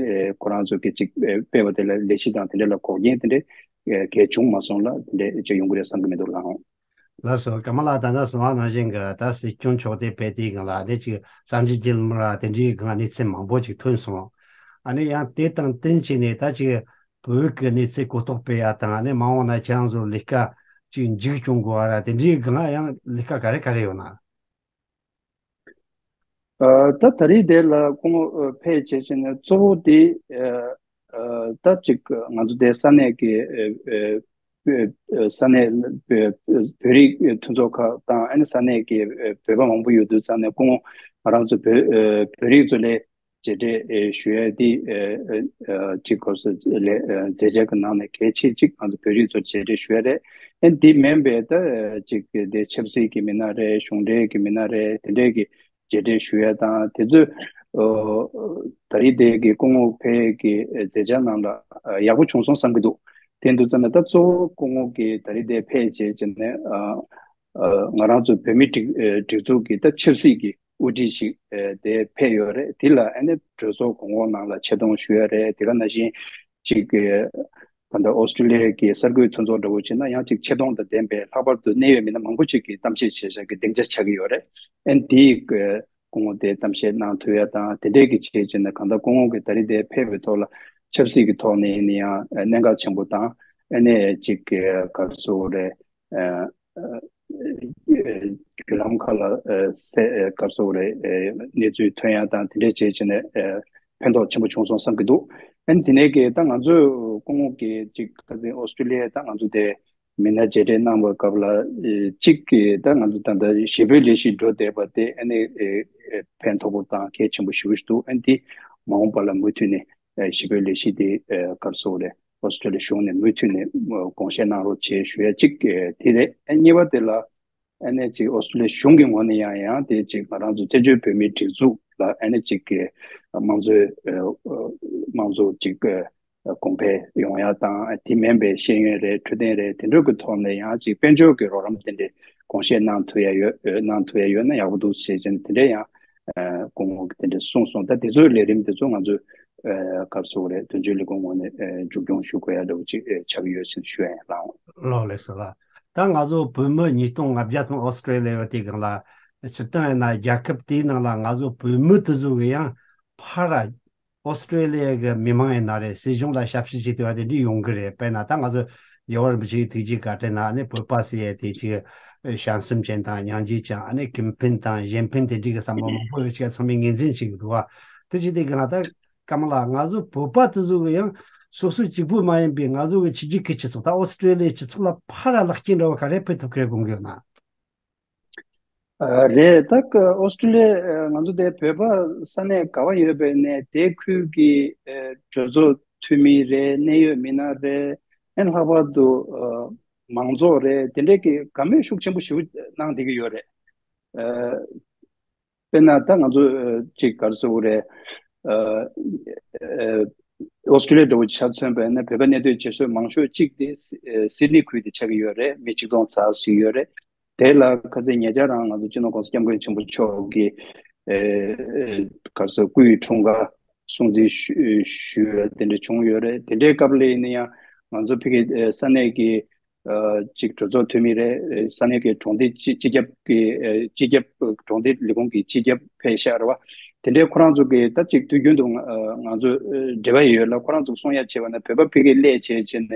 ཨ་ཁོ་རང་ཚོ་གི་ཅིག་ཨ་སྤེལ་བ་དེ་ལ་ལས་གཞི་དང་དེ་འདྲ་ལ་འགོག་རྐྱེན་དེ་འདྲ་ཨ་གལ་བྱུང་མ་སོང་ལ། དེ་འདྲ་ཅིག་ཡོང་གི་རེད་བསམ་གྱི་མི་འདུག་ལགས། ལགས་སོ། ཀརྨ་ལགས། ད་ལྟ་གསུངས་པ་ནང་བཞིན་གྱི་ད་སྲིད་སྐྱོང་མཆོག་དེ་ཕེབས་དུས་སྒང་ལ་དེ་ཅིག་གསར་འགྱུར་བརྒྱུད་ལམ་ར་དེ་འདྲའི་སྒང་གནས་ཚུལ་མང་པོ་ཅིག་ཐོན་སོང་། ཨ་ནི་ཡང་དེ་དང་བསྟུན་བྱས་ནས་ད་ཅིག་བོད་ཀྱི་གནས་ཚུལ་གོ་རྟོགས་སྤེལ་ཡ་དང་། ཨ་ནི་མ་འོངས་ན་ཁྱེད་རང་ཚོ་ལས་ཀ་ ཅིག་འཇིགས་སྐྱོང་དགོས་པ་ར་དེ་འདྲའི་སྒང་ཡང་ལས་ཀ་ག་རེ་ག་རེ་ཡོད་ན། ཨ། ད་ད་རེས་དེ་ལ་སྐུ་ངོ་ཨ་ཕེབས་བྱས་བྱས་ནས་གཙོ་བོ་དེ་ཨ་ཨ་ད་ཅིག་ང་ཚོ་དེ་ས་གནས་ཀྱི་ཨ་ཨ་ཨ་ས་གནས་བོད་བོད་རིགས་མཐུན་ཚོགས་ཁག་དང་ཨ་ནི་ས་གནས་ཀྱི་ཨ་བོད་པ་མང་པོ་ཡོད་དུས་ཙང་ནས་སྐུ་ངོ་ང་རང་ཚོ་བོད་ཨ་བོད་རིགས་ཚོ་ལས་མཇལ་འཕྲད་ཨེ་ཞུ་ཡ་དེ་ཨེ་ཨེ་ཨེ་གཅིག་གོ་སོ་ལས་ཨེ་མཛད་འཆར་གྱི་ནང་ནས་གལ་ཆེ་གཅིག་ང་ཚོ་བོད་རིགས་ཚོ་མཇལ་འཕྲད་ཞུ་ཡ་རེད། ཨེ་འདི་མིན་པའི་ད་ཨེ་གཅིག་དེ་ཆབ་སྲིད་ཀྱི་མི་སྣ་རེད། གཞུང་འབྲེལ་གྱི་མི་སྣ་རེད། དེ་འདྲས་ཀྱི་མཇལ་འཕྲད་ཞུ་ཡ་དང་དེ་ཚོས་ཨོ་ད་རེས་དེ་གི་སྐུ་ངོ་ཕེབས་ཀྱི་ཨེ་མཛད་འཆར་ནང་ལ་ཨེ་ཡག་པོ་བྱུང་སོང་བསམ་གྱི་འདུག་དེ་འདུག་ཙམ་ན་ད་གཙོ་བོ་སྐུ་ངོ་གི་ད་རེས་དེ་ཕེབས་བྱས་བྱས་ནས་ཨ་ཨ་ང་རང་ཚོ་བོད་མི་སྒྲིག་ཨེ་སྒྲིག་འཛུགས་ཀྱི་ད་ཆབ་སྲིད་ཀྱི་དབུ་ཁྲིད་ཞིག་ཨེ་དེ་ཕེབས་ཡོད་རེད། དེ་ལ་ཨ་ནི་གྲོས་ཚོགས་གོང་འོག་ནང་ལ་ཆེ་མཐོང་ཞུ་ཡ་རེད། དེ་ག་ནང་བཞིན་ཅིག་ཨེ་ད་ལྟ་ཨོ་སི་ཀྲི་ལི་ཡ་གི་གསར་འགོད་མཐུན་ཚོགས་འདྲ་བོ་བྱས་ན་ཡང་ཅིག་ཆེ་མཐོང་དང་ལྡན་པའི་ལྷག་པར་དུ་གནད་ཡོད་མི་སྣ་མང་པོ་ཅིག་གིས་གཏམ་བཤད་བྱེད་བྱ་གི་སྡིངས་ཆ་ཆགས་ཀྱི་ཡོད་རེད། ཨ་ནི་དེའི་ཨེ་སྐུ་ངོ་དེ་གཏམ་བཤད་གནང་ཐུབ་ཡ་དང་དེ་འདྲས་ཀྱི་བྱས་བྱས་ནས་གང་ལྟར་སྐུ་ངོ་གི་ད་རེས་དེ་ཕེབས་པའི་ཐོག་ལ་ཆབ་སྲིད་ཀྱི་ཐོག་ནས་ཡིན་ན་ཡང་ཨེ་གནད་འགག་ཆེན་པོ་དང་ཨ་ནི་ཅིག་ཨེ་ག་རེ་ཟེར་དགོས་རེད། ཨ་ཨ་བརྒྱུད་ལམ་ཁག་ལ་ཨ་སེ་ཨ་ག་རེ་ཟེར་དགོས་རེད། ཨ་གནས་ཚུལ་ཐོན་ཡ་དང་དེ་འདྲས་བྱས་བྱས་ནས་ཨ་ཕན་ཐོགས་ཆེན་པོ་བྱུང་སོང་བསམ་གྱི་འདུག་ཨ་ནི་དེ་ནས་ཀྱི་ད་ང་ཚོས་སྐུ་ངོ་གི་ཅིག་ཁ་སང་ཨོ་སི་ཀྲི་ལི་ཡ་ད་ང་ཚོ་དེ་མི་སྣ་མཇལ་འཕྲད་གནང་བའི་སྐབས་ལ་ཨ་གཅིག་གི་ད་ང་ཚོ་ད་ལྟ་ཞི་བའི་ལས་གཞི་འགྲོ་བསྡད་པ་དེ་ཨ་ནི་ཨ་ཨ་ཕན་ཐོགས་པོ་དང་གལ་ཆེན་པོ་ཞེ་པོ་ཞིག་འདུག་ཨ་ནི་དེ་མ་འོངས་པ་ལ་མུ་མཐུད་ནས་ཨ་ཞི་བའི་ལས་གཞི་དེ་ཨ་ག་རེ་ཟེར་དགོས་རེད། ཨོ་སི་ཀྲི་ལི་ཡ་གཞུང་ནས་མུ་མཐུད་ནས་ཨ་དགོངས་བཞེས་གནང་རོགས་བྱེད་ཞུ་ཡ་གཅིག་ཨ་དེ་རེད། ཨ་གཉིས་པ་དེ་ལ་ཨ་ནི་ཅིག་ཨོ་སི་ཀྲི་ལི་ཡ་གཞུང་གི་ངོས་ནས་ཡང་ཡང་དེ་ཅིག་ང་རང་ཚོ་བཙན་བྱོལ་བོད་མིའི་སྒྲིག་འཛུགས་ལ་ཨ་ནི་ཅིག་གི་དམངས་གཙོའི་ཨ་དམངས་གཙོ་ཅིག་གི་གོང་འཕེལ་ཡོང་ཡ་དང་དེ་མིན་པའི་ཤེས་ཡོན་རེད། འཕྲོད་བསྟེན་རེད། དེ་འདྲ་གི་ཐོག་ནས་ཡང་ཅིག་དཔལ་འབྱོར་གྱི་རོགས་རམ་དེ་འདྲའི་དགོངས་བཞེས་གནང་ཐུབ་ཡ་ཡོད་གནང་ཐུབ་ཡ་ཡོད་ན་ཡག་པོ་འདུག་ཟེར་བྱས་ནས་དེ་འདྲ་ཡང་སྐུ་ངོ་གིས་དེ་འདྲ་གསུངས་སོང་། ད་དེ་ཚོའི་ལས་རིམ་དེ་ཚོ་ང་ཚོས་ཨ་ག་རེ་ཟེར་དགོས་རེད། དོན་གཅོད་ལས་ཁུངས་ངོས་ནས་ཨ་མཇུག་སྐྱོང་ཞུ་དགོས་ཡ་འདྲ་བོ་ཅིག་ཨ་ཆགས་ཀྱི་ཡོད་ཅེས་ཞུ་ཡ་ཡིན་ལགས། ལགས་ལགས་སོ་ལགས། ད་ང་ཚོ་བོད་མི་ཉིས་སྟོང་ལྔ་བརྒྱ་ཐམ་ཨོ་སི་ཀྲི་ལི་ཡ་ཡོད་དེ་སྒང་ལ་སྤྱིར་བཏང་ཡིན་ན་རྒྱལ་ཁབ་དེའི་ནང་ལ་ང་ཚོ་བོད་མི་དེ་ཚོ་གི་ཡང་ཕར་ཨོ་སི་ཀྲི་ལི་ཡ་གི་མི་མང་ཡིན་ན་རེད། སྲིད་གཞུང་ལ་ཞབས་ཞུ་བྱེད་ཐུབ་པ་དེ་འདྲ་ཡོང་གི་རེད། དཔེར་ན་ད་ང་ཚོ་རྒྱལ་བ་རིན་པོ་ཆེའི་ཐུགས་རྗེ་བཀའ་དྲིན་ལ་ཨ་ནི་བོད་པ་ཟེར་ཡ་དེ་ཅིག་བྱམས་སེམས་ཅན་དང་སྙིང་རྗེ་ཅན། ཨ་ནི་ཀུན་ཕན་དང་གཞན་ཕན་དེ་འདྲའི་གི་བསམ་བློ་མང་པོ་ཡོད་ཅིག་ཚང་མས་ངོས་འཛིན་བྱེད་ཀྱི་འདུག་བ། དེ་བྱེད་དུས་སྒང་ལ་ད་ཀརྨ་ལགས། ང་ཚོ་བོད་པ་དེ་ཚོ་གི་ཡང་སོ་སོ་གཅིག་པུ་མ་ཡིན་པའི་ང་ཚོ་གི་ཕྱི་རྒྱལ་གྱི་སྤྱི་ཚོགས་ད་ཨོ་སི་ཀྲི་ལི་ཡའི་སྤྱི་ཚོགས་ལ་ཕར་ལ་ལེགས་སྐྱེས་འདྲ་བོ་ག་རེ་ཕུལ་ཐུབ་ཀྱི་རེད་དགོངས་ཀྱི་ཡོད་ན། ཨ་རེད། ད་ཨོ་སི་ཀྲི་ལི་ཡ་ང་ཚོ་དེ་བོད་པ་ས་གནས་ག་བ་ཡོད་པའི་ནས་དེ་ཁུལ་གྱི་གྲོས་ཚོགས་འཐུས་མི་རེད། གནད་ཡོད་མི་སྣ་རེད། ཨན་ལྷག་པར་དུ་མང་ཚོགས་རེད། དེ་འདྲས་ཀྱི་དགའ་མོས་ཤུགས་ཆེན་པོ་ཞིག་གནང་བསྡད་ཀྱི་ཡོད་རེད། དཔེར་ན་ད་ང་ཚོ་ཨ་ཅིག་ག་རེ་ཟེར་དགོས་རེད། ཨ་ཨ་ཨོ་སི་ཀྲི་ལི་ཡ་འདྲ་བོ་ཆ་མཚོན་པ་ཡིན་ན་བོད་པ་གནས་སྡོད་བྱེད་སྲོལ་མང་ཤོས་གཅིག་དེ་སི་ཨ་སིད་ནི་ཁུལ་དེ་ཆགས་ཀྱི་ཡོད་རེད། མི་ཆིག་སྟོང་ཙམ་ཞིག་ཡོད་རེད། དེ་ལ་ཁ་སང་ཉེ་ཆར་རང་ང་ཚོ་སྤྱི་ནོར་༸གོང་ས་༸སྐྱབས་མགོན་ཆེན་པོ་མཆོག་གིས་ཨ་ཨ་ག་རེ་ཟེར་སྐུའི་འཁྲུངས་སྐར་སྲུང་བརྩི་ཞུ་ཞུ་ཡ་དེ་འདྲ་བྱུང་ཡོད་རེད། དེ་འདྲའི་སྐབས་ལ་ཡིན་ན་ཡང་ང་ཚོ་ཕ་གི་ཨ་ས་གནས་ཀྱི་ཨ་ཅིག་གྲོས་ཚོགས་འཐུས་མི་རེད། ཨ་ས་གནས་ཀྱི་གྲོང་སྡེ་སྤྱི་སྤྱི་ཁྱབ་ཀྱི་ཨ་སྤྱི་ཁྱབ་གྲོང་སྡེ་ལས་ཁུངས་ཀྱི་སྤྱི་ཁྱབ་ཕེབས་ཤག་རེད་བ། དེ་འདྲའི་ཁོ་རང་ཚོ་གིས་ད་ཅིག་དུས་རྒྱུན་དུ་ང་ཨ་ང་ཚོ་ཨ་འབྲེལ་བ་ཡོད་ལ་ཁོ་རང་ཚོ་གསུང་ཡ་བྱས་པ་ན་བོད་པ་ཕ་གིར་སླེབས་བྱས་བྱས་ནས་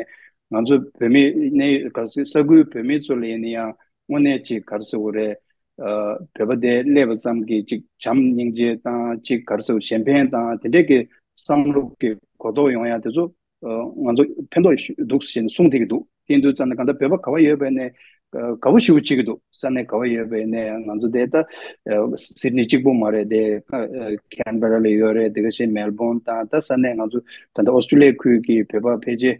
ང་ཚོ་བོད་མི་གནས་ག་ས་ས་ཁུལ་བོད་མི་ཚོ་ལ་ཡིན་ན་ཡང་དངོས་གནས་ཅིག་ག་རེ་ཟེར་དགོས་རེད། ཨ་བོད་པ་དེ་སླེབས་པ་ཙམ་གྱིས་ཅིག་བྱམས་སྙིང་རྗེ་དང་ཅིག་ག་རེ་ཟེར་གཞན་ཕན་དང་དེ་འདྲས་ཀྱི་བསམ་བློ་གི་གོ་རྟོགས་ཡོང་ཡ་དེ་ཚོ་ཨ་ང་ཚོ་ཕན་ཐོགས་ཤིག་འདུག་ཟེར་ནས་གསུངས་བསྡད་ཀྱི་འདུག་དེ་ཡིན་དུས་ཙམ་ནས་གང་ལྟར་བོད་པ་ག་བ་ཡོད་པ་ཡིན་ནའི་ཨ་དགའ་པོ་ཞེ་པོ་བྱེད་ཀྱི་འདུག་ས་གནས་ག་བ་ཡོད་པ་ཡིན་ནའི་ང་ཚོ་དེ་ད་ཨ་སིད་ནི་གཅིག་པུ་མ་རེད། དེ་ཨ་ཁན་བྷེ་ར་ལ་ཡོད་རེད། དེ་ག་ཞིག་མེལ་བོན་དང་ད་ས་གནས་ང་ཚོ་ད་ལྟ་ཨོ་སི་ཀྲི་ལི་ཡའི་ཁུལ་གྱི་བོད་པ་ཕལ་ཆེར་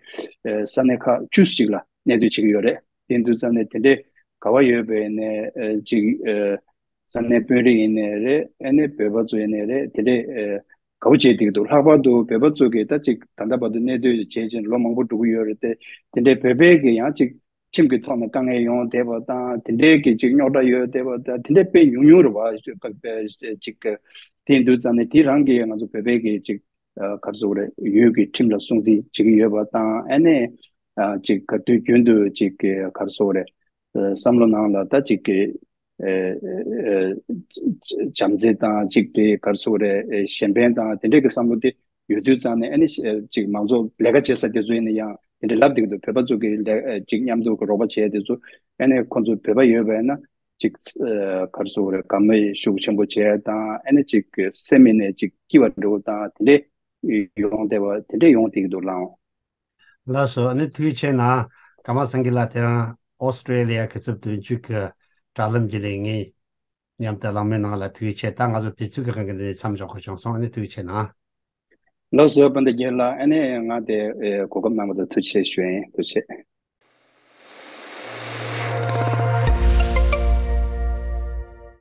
ཨ་ས་གནས་ཁག་བཅུ་ཅིག་ལ་གནས་སྡོད་བྱེད་ཀྱི་ཡོད་རེད། དེ་ཡིན་དུས་ཙམ་ནས་དེ་འདྲའི་ག་བ་ཡོད་པ་ཡིན་ནའི་ཨ་ཅིག་ཨ་ས་གནས་དཔོན་རིགས་ཡིན་ནའི་རེད། ཨ་ནི་བོད་པ་ཚོ་ཡིན་ནའི་རེད། དེ་འདྲའི་ཨ་དགའ་པོ་བྱེད་བསྡད་ཀྱི་འདུག་ལྷག་པར་དུ་བོད་པ་ཚོ་གིས་ད་ཅིག་ད་ལྟ་བར་དུ་གནས་སྡོད་བྱས་ཕྱིན་ལོ་མང་པོ་འགྲོ་གི་ཡོད་རེད་དེ། དེ་འདྲའི་བོད་པའི་གི་ཡང་ཅིག་ཁྲིམས་ཀྱི་ཐོག་ནས་དཀའ་ངལ་ཡོང་བསྡད་པ་དང་དེ་འདྲའི་གི་ཅིག་རྙོག་དྲ་ཡོད་བསྡད་པ་དང་དེ་འདྲའི་དཔེ་ཉུང་ཉུང་རེད་བ། ཅིག་དེ་ཡིན་དུས་ཙམ་ནས་དེ་རང་གིས་ང་ཚོ་བོད་པའི་གི་ཅིག་ཨ་ག་རེ་ཟེར་དགོས་རེད། ཡུལ་གྱི་ཁྲིམས་ལ་སྲུང་བརྩི་བྱེད་ཀྱི་ཡོད་པ་དང་ཨ་ནི་ཨ་ཅིག་ག་དུས་རྒྱུན་དུ་ཅིག་ག་རེ་ཟེར་དགོས་རེད། ཨ་བསམ་བློ་ནང་ལ་ད་ཅིག་གི་ཨ་ཨ་བྱམས་བརྩེ་དང་ཅིག་དེ་ག་རེ་ཟེར་དགོས་རེད། ཨ་གཞན་ཕན་དང་དེ་འདྲའི་གི་བསམ་བློ་དེ་ཡོད་དུས་ཙང་ནས་ཨ་ནི་ཨ་ཅིག་མང་ཚོགས་ལས་ཀ་བྱེད་ས་དེ་ཚོ་ཡིན་ན་ཡང་ དེ་འདྲ་ལབ་བསྡད་ཀྱི་འདུག་བོད་པ་ཚོ་གི་ལས་ཅིག་མཉམ་དུ་གི་རོགས་པ་བྱས་དེ་ཚོ་ཨ་ནི་ཁོང་ཚོ་བོད་པ་ཡོད་པ་ཡིན་ན་ཅིག་ག་རེ་ཟེར་དགོས་རེད། དགའ་མོས་ཤུགས་ཆེན་པོ་བྱས་དང་ཨ་ནི་ཅིག་སེམས་ནས་ཅིག་སྐྱིད་པ་འདྲ་བོ་དང་དེ་འདྲས་ཡོང་བསྡད་པ་དེ་འདྲས་ཡོང་བསྡད་ཀྱི་འདུག་ལགས། ལགས་སོ། ཨ་ནི་ཐུགས་རྗེ་ཆེ་གནང་། ཀརྨ་སངས་རྒྱས་ལགས་དེ་རིང་ཨོ་སི་ཀྲེ་ལི་ཡ་གི་ཚབ་དོན་གཅོད་ཀྱི་དྲ་ལམ་བརྒྱུད་ལས་ངས་མཉམ་དུ་གླེང་མོལ་གནང་ལ་ཐུགས་རྗེ་ཆེ། ད་ང་ཚོ་དུས་ཚོད་ཀྱི་དབང་གིས་འདི་ནས་མཚམས་འཇོག་དགོས་བྱུང་སོང་། ཨ་ནི་ཐུགས་རྗེ་ཆེ་གནང་། ལགས་སོ། དཔལ་ལྡན་རྒན་ལགས། ཨ་ནི་ང་དེ་ཨེ་གོ་སྐབས་གནང་བ་དང་ཐུགས་རྗེ་ཆེ་ཞུ་ཡིན། ཐུགས་རྗེ་ཆེ།